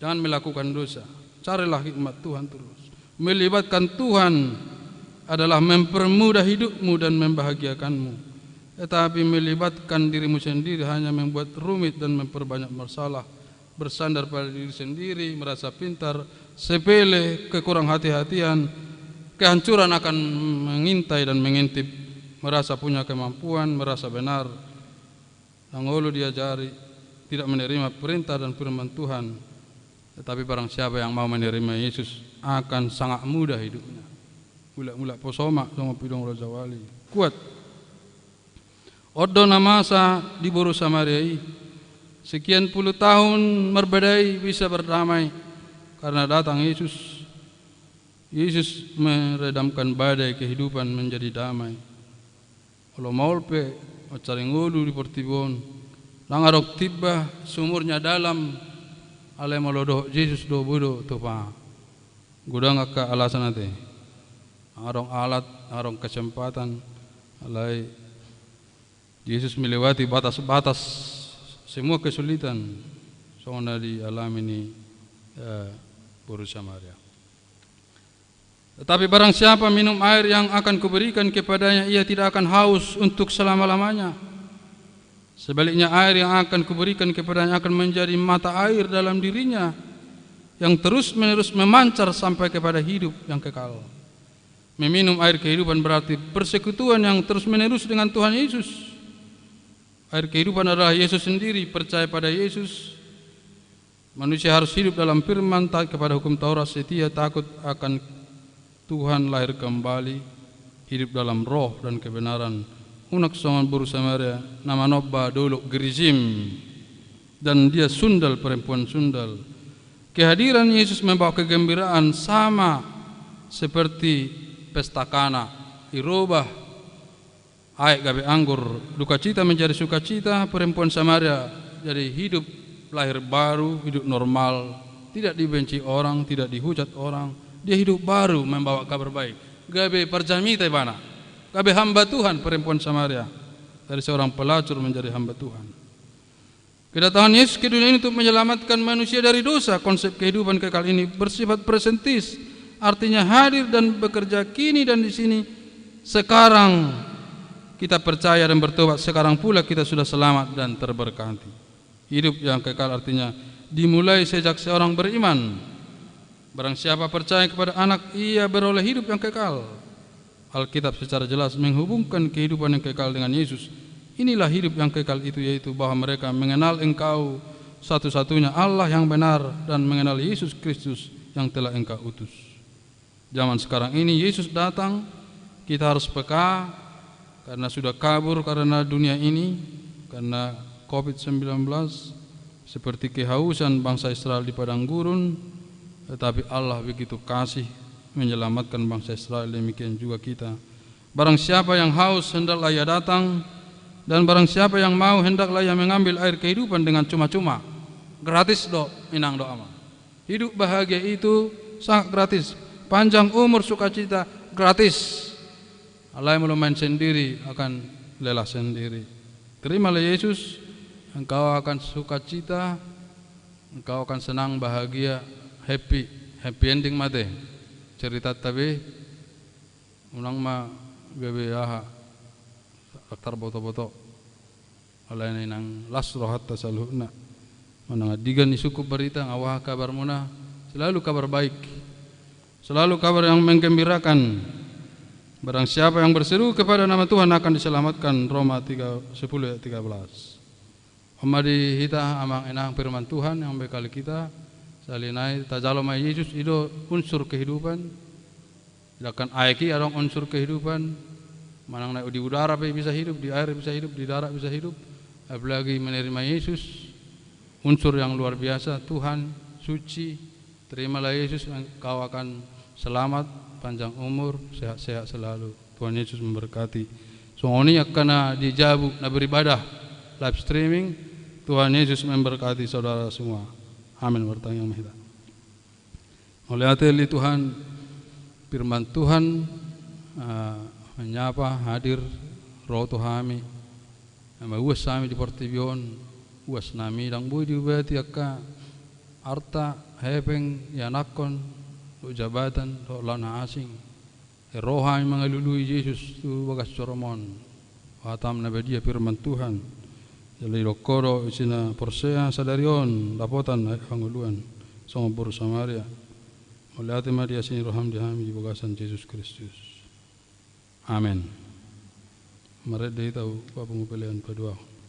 Jangan melakukan dosa. Carilah hikmat Tuhan terus. Melibatkan Tuhan adalah mempermudah hidupmu dan membahagiakanmu. Tetapi melibatkan dirimu sendiri hanya membuat rumit dan memperbanyak masalah. Bersandar pada diri sendiri, merasa pintar, sepele, kekurang hati-hatian, kehancuran akan mengintai dan mengintip, merasa punya kemampuan, merasa benar. Ndang olo diajari, tidak menerima perintah dan firman Tuhan. Tetapi barang siapa yang mau menerima Yesus akan sangat mudah hidupnya. Mulak-mulak poso ma, songon pidong Raja Wali. Kuat. On do na masa di boru Samaria i. Sekian puluh tahun marbadai bisa berdamai karena datang Yesus. Yesus meredamkan badai kehidupan menjadi damai. Olo maol pe mansai ngolu di portibi on, ndang adong timba, sumurnya dalam, alai molo dohot Jesus do boi do tupa. Godang angka alasan ate. Ndang adong alat, ndang adong kesempatan, alai Jesus melewati batas-batas semua kesulitan songon na dialami ni eh, boru Samaria. Tetapi barang siapa minum air yang akan kuberikan kepadanya, ia tidak akan haus untuk selama-lamanya. Sebaliknya, air yang akan kuberikan kepadanya akan menjadi mata air dalam dirinya, yang terus-menerus memancar sampai kepada hidup yang kekal. Meminum air kehidupan berarti persekutuan yang terus-menerus dengan Tuhan Yesus. Air kehidupan adalah Yesus sendiri. Percaya pada Yesus, manusia harus hidup dalam firman, taat kepada hukum Taurat, setia, takut akan Tuhan, lahir kembali, hidup dalam roh dan kebenaran. Unang songon boru Samaria na manomba dolok Gerizim, dan dia sundal, perempuan sundal. Kehadiran Yesus membawa kegembiraan sama seperti pesta Kana. Irobah aek gabe anggur, dukacita menjadi sukacita, perempuan Samaria jadi hidup lahir baru, hidup normal, tidak dibenci orang, tidak dihujat orang. Dia hidup baru, membawa kabar baik. Gabe parjamita ibana, gabe hamba Tuhan perempuan Samaria. Dari seorang pelacur menjadi hamba Tuhan. Kedatangan Yesus ke dunia ini untuk menyelamatkan manusia dari dosa. Konsep kehidupan kekal ini bersifat presentis, artinya hadir dan bekerja kini dan di sini, sekarang. Kita percaya dan bertobat, sekarang pula kita sudah selamat dan terberkati. Hidup yang kekal artinya dimulai sejak seorang beriman. Barang siapa percaya kepada Anak, ia beroleh hidup yang kekal. Alkitab secara jelas menghubungkan kehidupan yang kekal dengan Yesus. Inilah hidup yang kekal itu, yaitu bahwa mereka mengenal Engkau, satu-satunya Allah yang benar, dan mengenal Yesus Kristus yang telah Engkau utus. Zaman sekarang ini Yesus datang, kita harus peka, karena sudah kabur karena dunia ini, karena covid sembilan belas, seperti kehausan bangsa Israel di padang gurun, tetapi Allah begitu kasih menyelamatkan bangsa Israel, demikian juga kita. Barang siapa yang haus, hendaklah ia datang, dan barang siapa yang mau, hendaklah ia mengambil air kehidupan dengan cuma-cuma. Gratis do, inang dohot amang. Hidup bahagia itu sangat gratis. Panjang umur, sukacita, gratis. Alai molo main sendiri, akan lelah sendiri. Terimalah Yesus, engkau akan sukacita, engkau akan senang, bahagia, happy, happy ending ma ate. Ceritanta be, unang ma gabe aha, tarboto-boto. Alai na inang las rohanta saluhutna. Manang andigan isungkup barita, nga aha kabarmuna, selalu kabar baik. Selalu kabar yang menggembirakan. Barang siapa yang berseru kepada nama Tuhan akan diselamatkan, Roma tiga, sepuluh ayat tiga belas. On ma di hita amang inang firman Tuhan yang membekali kita, sahali nai tajalo ma Yesus, i do unsur kehidupan. Sedangkan aek i adong unsur kehidupan, manang na di udara pe bisa hidup, di air bisa hidup, di darat bisa hidup, apalagi menerima Yesus, unsur yang luar biasa, Tuhan, suci, terimalah Yesus, kau akan selamat, panjang umur, sehat-sehat selalu. Tuhan Yesus memberkati. Songon i angka na di jabu na beribadah live streaming, Tuhan Yesus memberkati saudara semua. Amin. Martangiang ma hita. Mauliate ale Tuhan, firman Tuhan, ah, menyapa, hadir, ro tu hami. Mauas hami di portibi on, uas nami ndang boi diubati angka arta, hepeng, ianakhon, dohot jabatan, dohot laho na asing. Ro hami mangalului Jesus tu bagas joro-Mu on. Hatam na badia, firman Tuhan. Jala didok Ho do ise na porsea sadari on dapotan aek hangoluan songon boru Samaria. Mauliate ma di asi ni roham di hami di bagasan Jesus Kristus. Amen. Marende hita tu Bapa, Pungu, Pelean, Paduahon.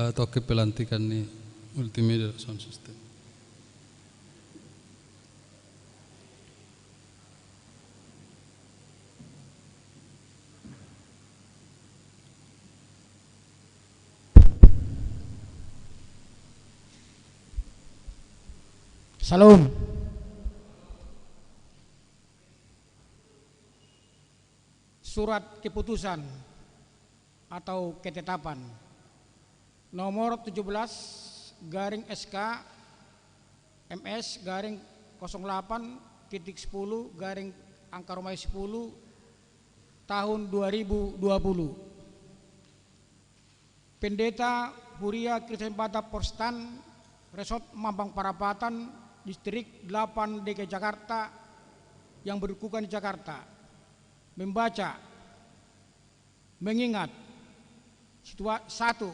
Tongkin pelantikan ni multimedia sound system. Salam. Surat keputusan atau ketetapan nomor tujuh belas garing S K M S garing kosong delapan titik sepuluh garing angka rumai sepuluh tahun dua ribu dua puluh. Pendeta Huria Kristen Batak Protestan, Resort Mampang Perapatan, Distrik delapan D K I Jakarta, yang berkedudukan di Jakarta, membaca, mengingat, situa-, satu,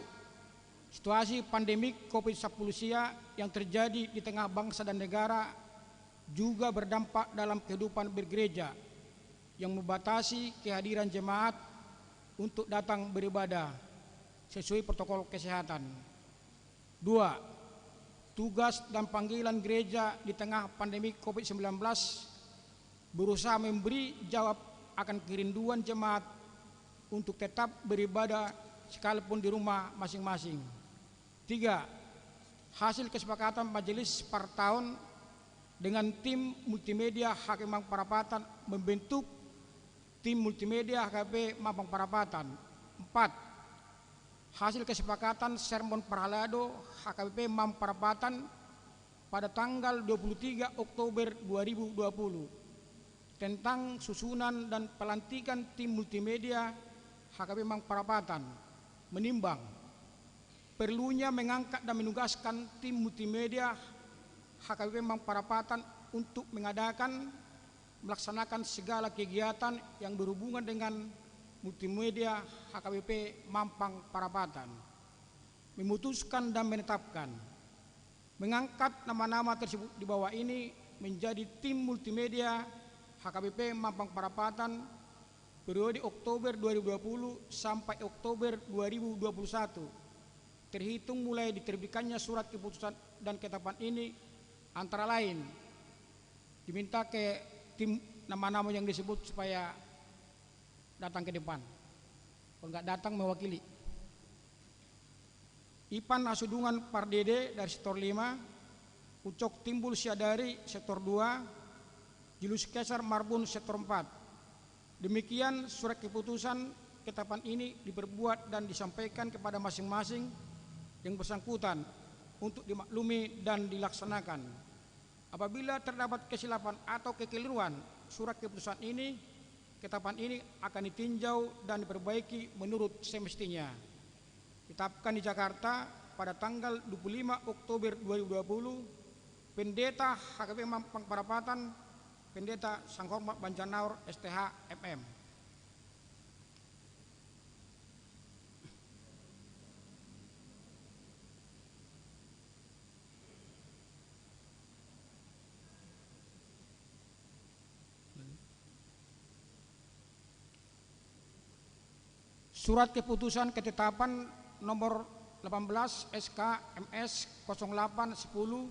situasi pandemik covid sepuluh sia yang terjadi di tengah bangsa dan negara juga berdampak dalam kehidupan bergereja, yang membatasi kehadiran jemaat untuk datang beribadah sesuai protokol kesehatan. Dua, tugas dan panggilan gereja di tengah pandemi covid sembilan belas berusaha memberi jawab akan kerinduan jemaat untuk tetap beribadah sekalipun di rumah masing-masing. Tiga, hasil kesepakatan majelis per tahun dengan tim multimedia H K B Mampang Perapatan membentuk tim multimedia H K B Mampang Perapatan. Empat, hasil kesepakatan sermon parhalado H K B P Mampang Perapatan pada tanggal dua puluh tiga Oktober dua ribu dua puluh tentang susunan dan pelantikan tim multimedia H K B Mampang Perapatan, menimbang perlunya mengangkat dan menugaskan tim multimedia H K B P Mampang Perapatan untuk mengadakan, melaksanakan segala kegiatan yang berhubungan dengan multimedia H K B P Mampang Perapatan. Memutuskan dan menetapkan mengangkat nama-nama tersebut di bawah ini menjadi tim multimedia H K B P Mampang Perapatan periode Oktober dua ribu dua puluh sampai Oktober dua ribu dua puluh satu, terhitung mulai diterbitkannya surat keputusan dan ketetapan ini, antara lain diminta ke tim nama-nama yang disebut supaya datang ke depan. Kalau nggak datang, mewakili. Ipan Hasudungan Pardede dari sektor lima, Ucok Timbul Siadari sektor dua, Julius Caesar Marbun sektor empat. Demikian surat keputusan ketetapan ini diperbuat dan disampaikan kepada masing-masing yang bersangkutan untuk dimaklumi dan dilaksanakan. Apabila terdapat kesilapan atau kekeliruan surat keputusan ini, ketetapan ini akan ditinjau dan diperbaiki menurut semestinya. Ditetapkan di Jakarta pada tanggal dua puluh lima Oktober dua ribu dua puluh, Pendeta H K B Mampang Perapatan, Pendeta Sanghormat Banjarnaor, S T H, M M. Surat keputusan ketetapan nomor delapan belas S K M S kosong delapan sepuluh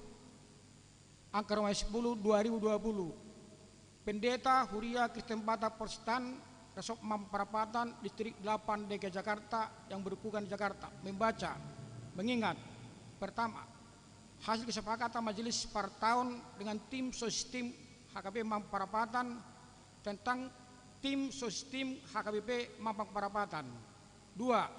angka rumah sepuluh dua ribu dua puluh. Pendeta Huria Kristen Batak Protestan, Resort Mampang Perapatan, Distrik delapan D K I Jakarta yang berkedudukan di Jakarta, membaca, mengingat, pertama, hasil kesepakatan majelis per tahun dengan tim sound system H K B Mampang Perapatan tentang tim sound system H K B P Mampang Perapatan. Dua,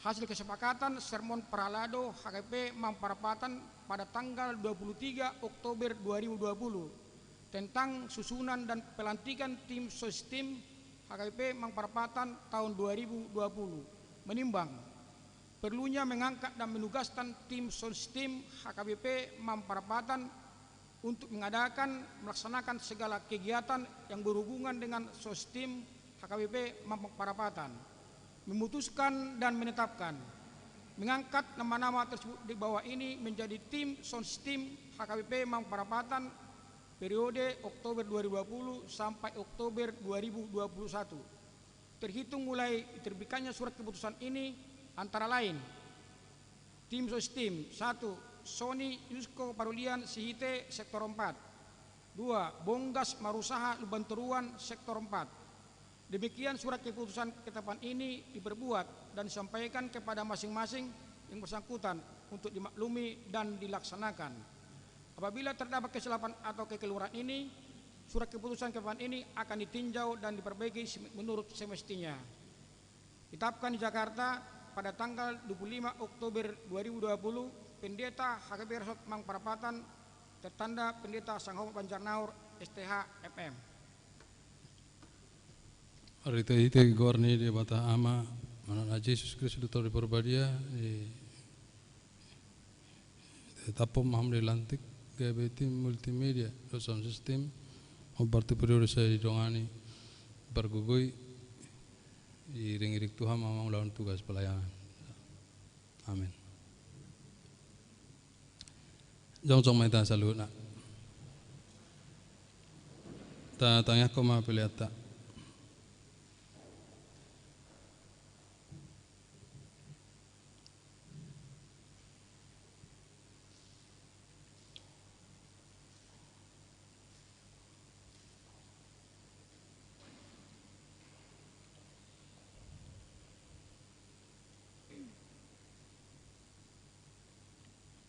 hasil kesepakatan sermon parhalado H K B P Mampang Perapatan pada tanggal dua puluh tiga Oktober dua ribu dua puluh tentang susunan dan pelantikan tim sound system H K B P Mampang Perapatan tahun dua ribu dua puluh, menimbang perlunya mengangkat dan menugaskan tim sound system H K B P Mampang Perapatan untuk mengadakan, melaksanakan segala kegiatan yang berhubungan dengan sound system H K B P Mampang Perapatan. Memutuskan dan menetapkan mengangkat nama-nama tersebut di bawah ini menjadi tim sound system H K B P Mampang Perapatan periode Oktober dua ribu dua puluh sampai Oktober dua ribu dua puluh satu. Terhitung mulai diterbitkannya surat keputusan ini, antara lain, Tim Sos Team, satu, Sony Yusko Parulian Sihite, sektor empat. Dua, Bonggas Marusaha Lumbantoruan, sektor empat. Demikian surat keputusan ketetapan ini diperbuat dan disampaikan kepada masing-masing yang bersangkutan untuk dimaklumi dan dilaksanakan. Apabila terdapat kesilapan atau kekeliruan ini, surat keputusan ketetapan ini akan ditinjau dan diperbaiki se-, menurut semestinya. Ditetapkan di Jakarta pada tanggal dua puluh lima Oktober dua ribu dua puluh, Pendeta H K P Resort Mampang Perapatan, tertanda Pendeta Sanghomo Banjarnaur, S T H, M M. Marhite-hite goar ni Debata Ama, Anak na Jesus Kristus, Tondi Parbadia, i, tetap ma hamu di lantik, gabe tim multimedia dohot sound system, hombar tu periode sai didongani pargogoi, iring-iring Tuhan ma hamu mangulahon tugas pelayanan. Amen. Jongjong ma hita saluhutna. Tatangiangkon ma peleanta.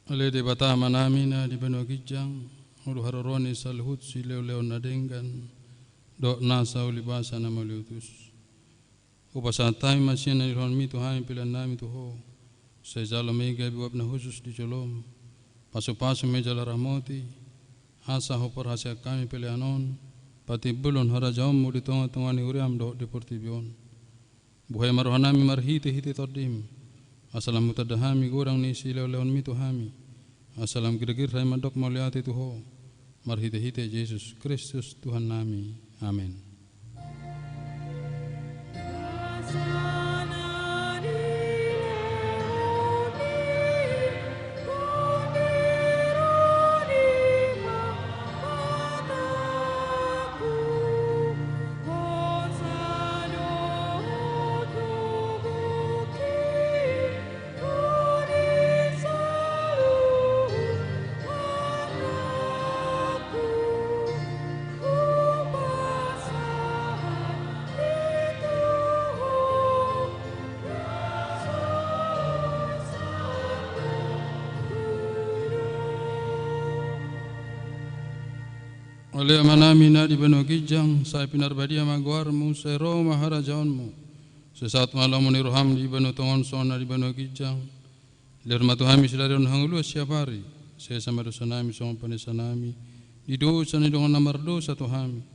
Ale Debata Amanami na di banua ginjang, ngolu haroroan ni saluhut silehon-lehon na denggan dohot nasa ulibasa na mauliutus. Hupasahat hami ma sian na nirohaonmi tu hami peleannami tu Ho. Sai jalo ma i gabe uap na hushus di jolom. Pasu-pasu ma i jala ramoti, asa huparhaseang hami pelean on patimbulhon harajaonmu di tonga-tonga ni huriam dohot di portibi on. Buhai ma rohanami marhite-hite Tondim, asa lam hutanda hami godang ni silehon-lehonmi tu hami, asa lam girgir hami mandok mauliate tu Ho, marhite-hite Jesus Kristus Tuhannami. Amen. Ale Amanami na di banua ginjang, sai pinarbadia ma goarmu, sai ro ma harajaonmu. Sai saut ma lomo ni roham di banua tonga on songon na di banua ginjang. Lehon ma tu hami sadari on hangoluan siapari, sesa ma dosanami songon panesanami di dosa ni dongan na mardosa tu hami.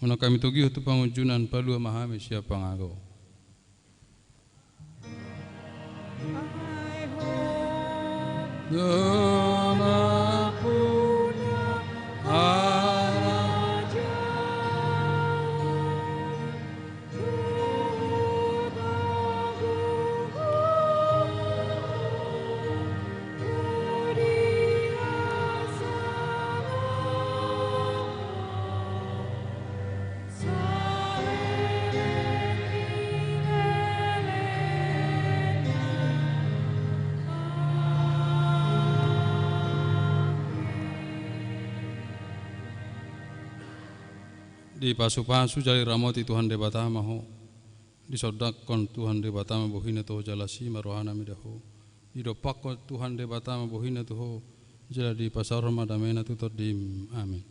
Unang hami togihon tu pangunjunan, palua ma hami sian pangago. Dipasu-pasu jala diramoti Tuhan Debata ma ho. Disondangkon Tuhan Debata ma bohina tu ho jala asi ma rohana mida ho. Didompakkon Tuhan Debata ma bohina tu ho, jala dipasaorhon ma damena tu tondim. Amen.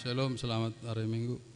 Shalom, selamat hari Minggu.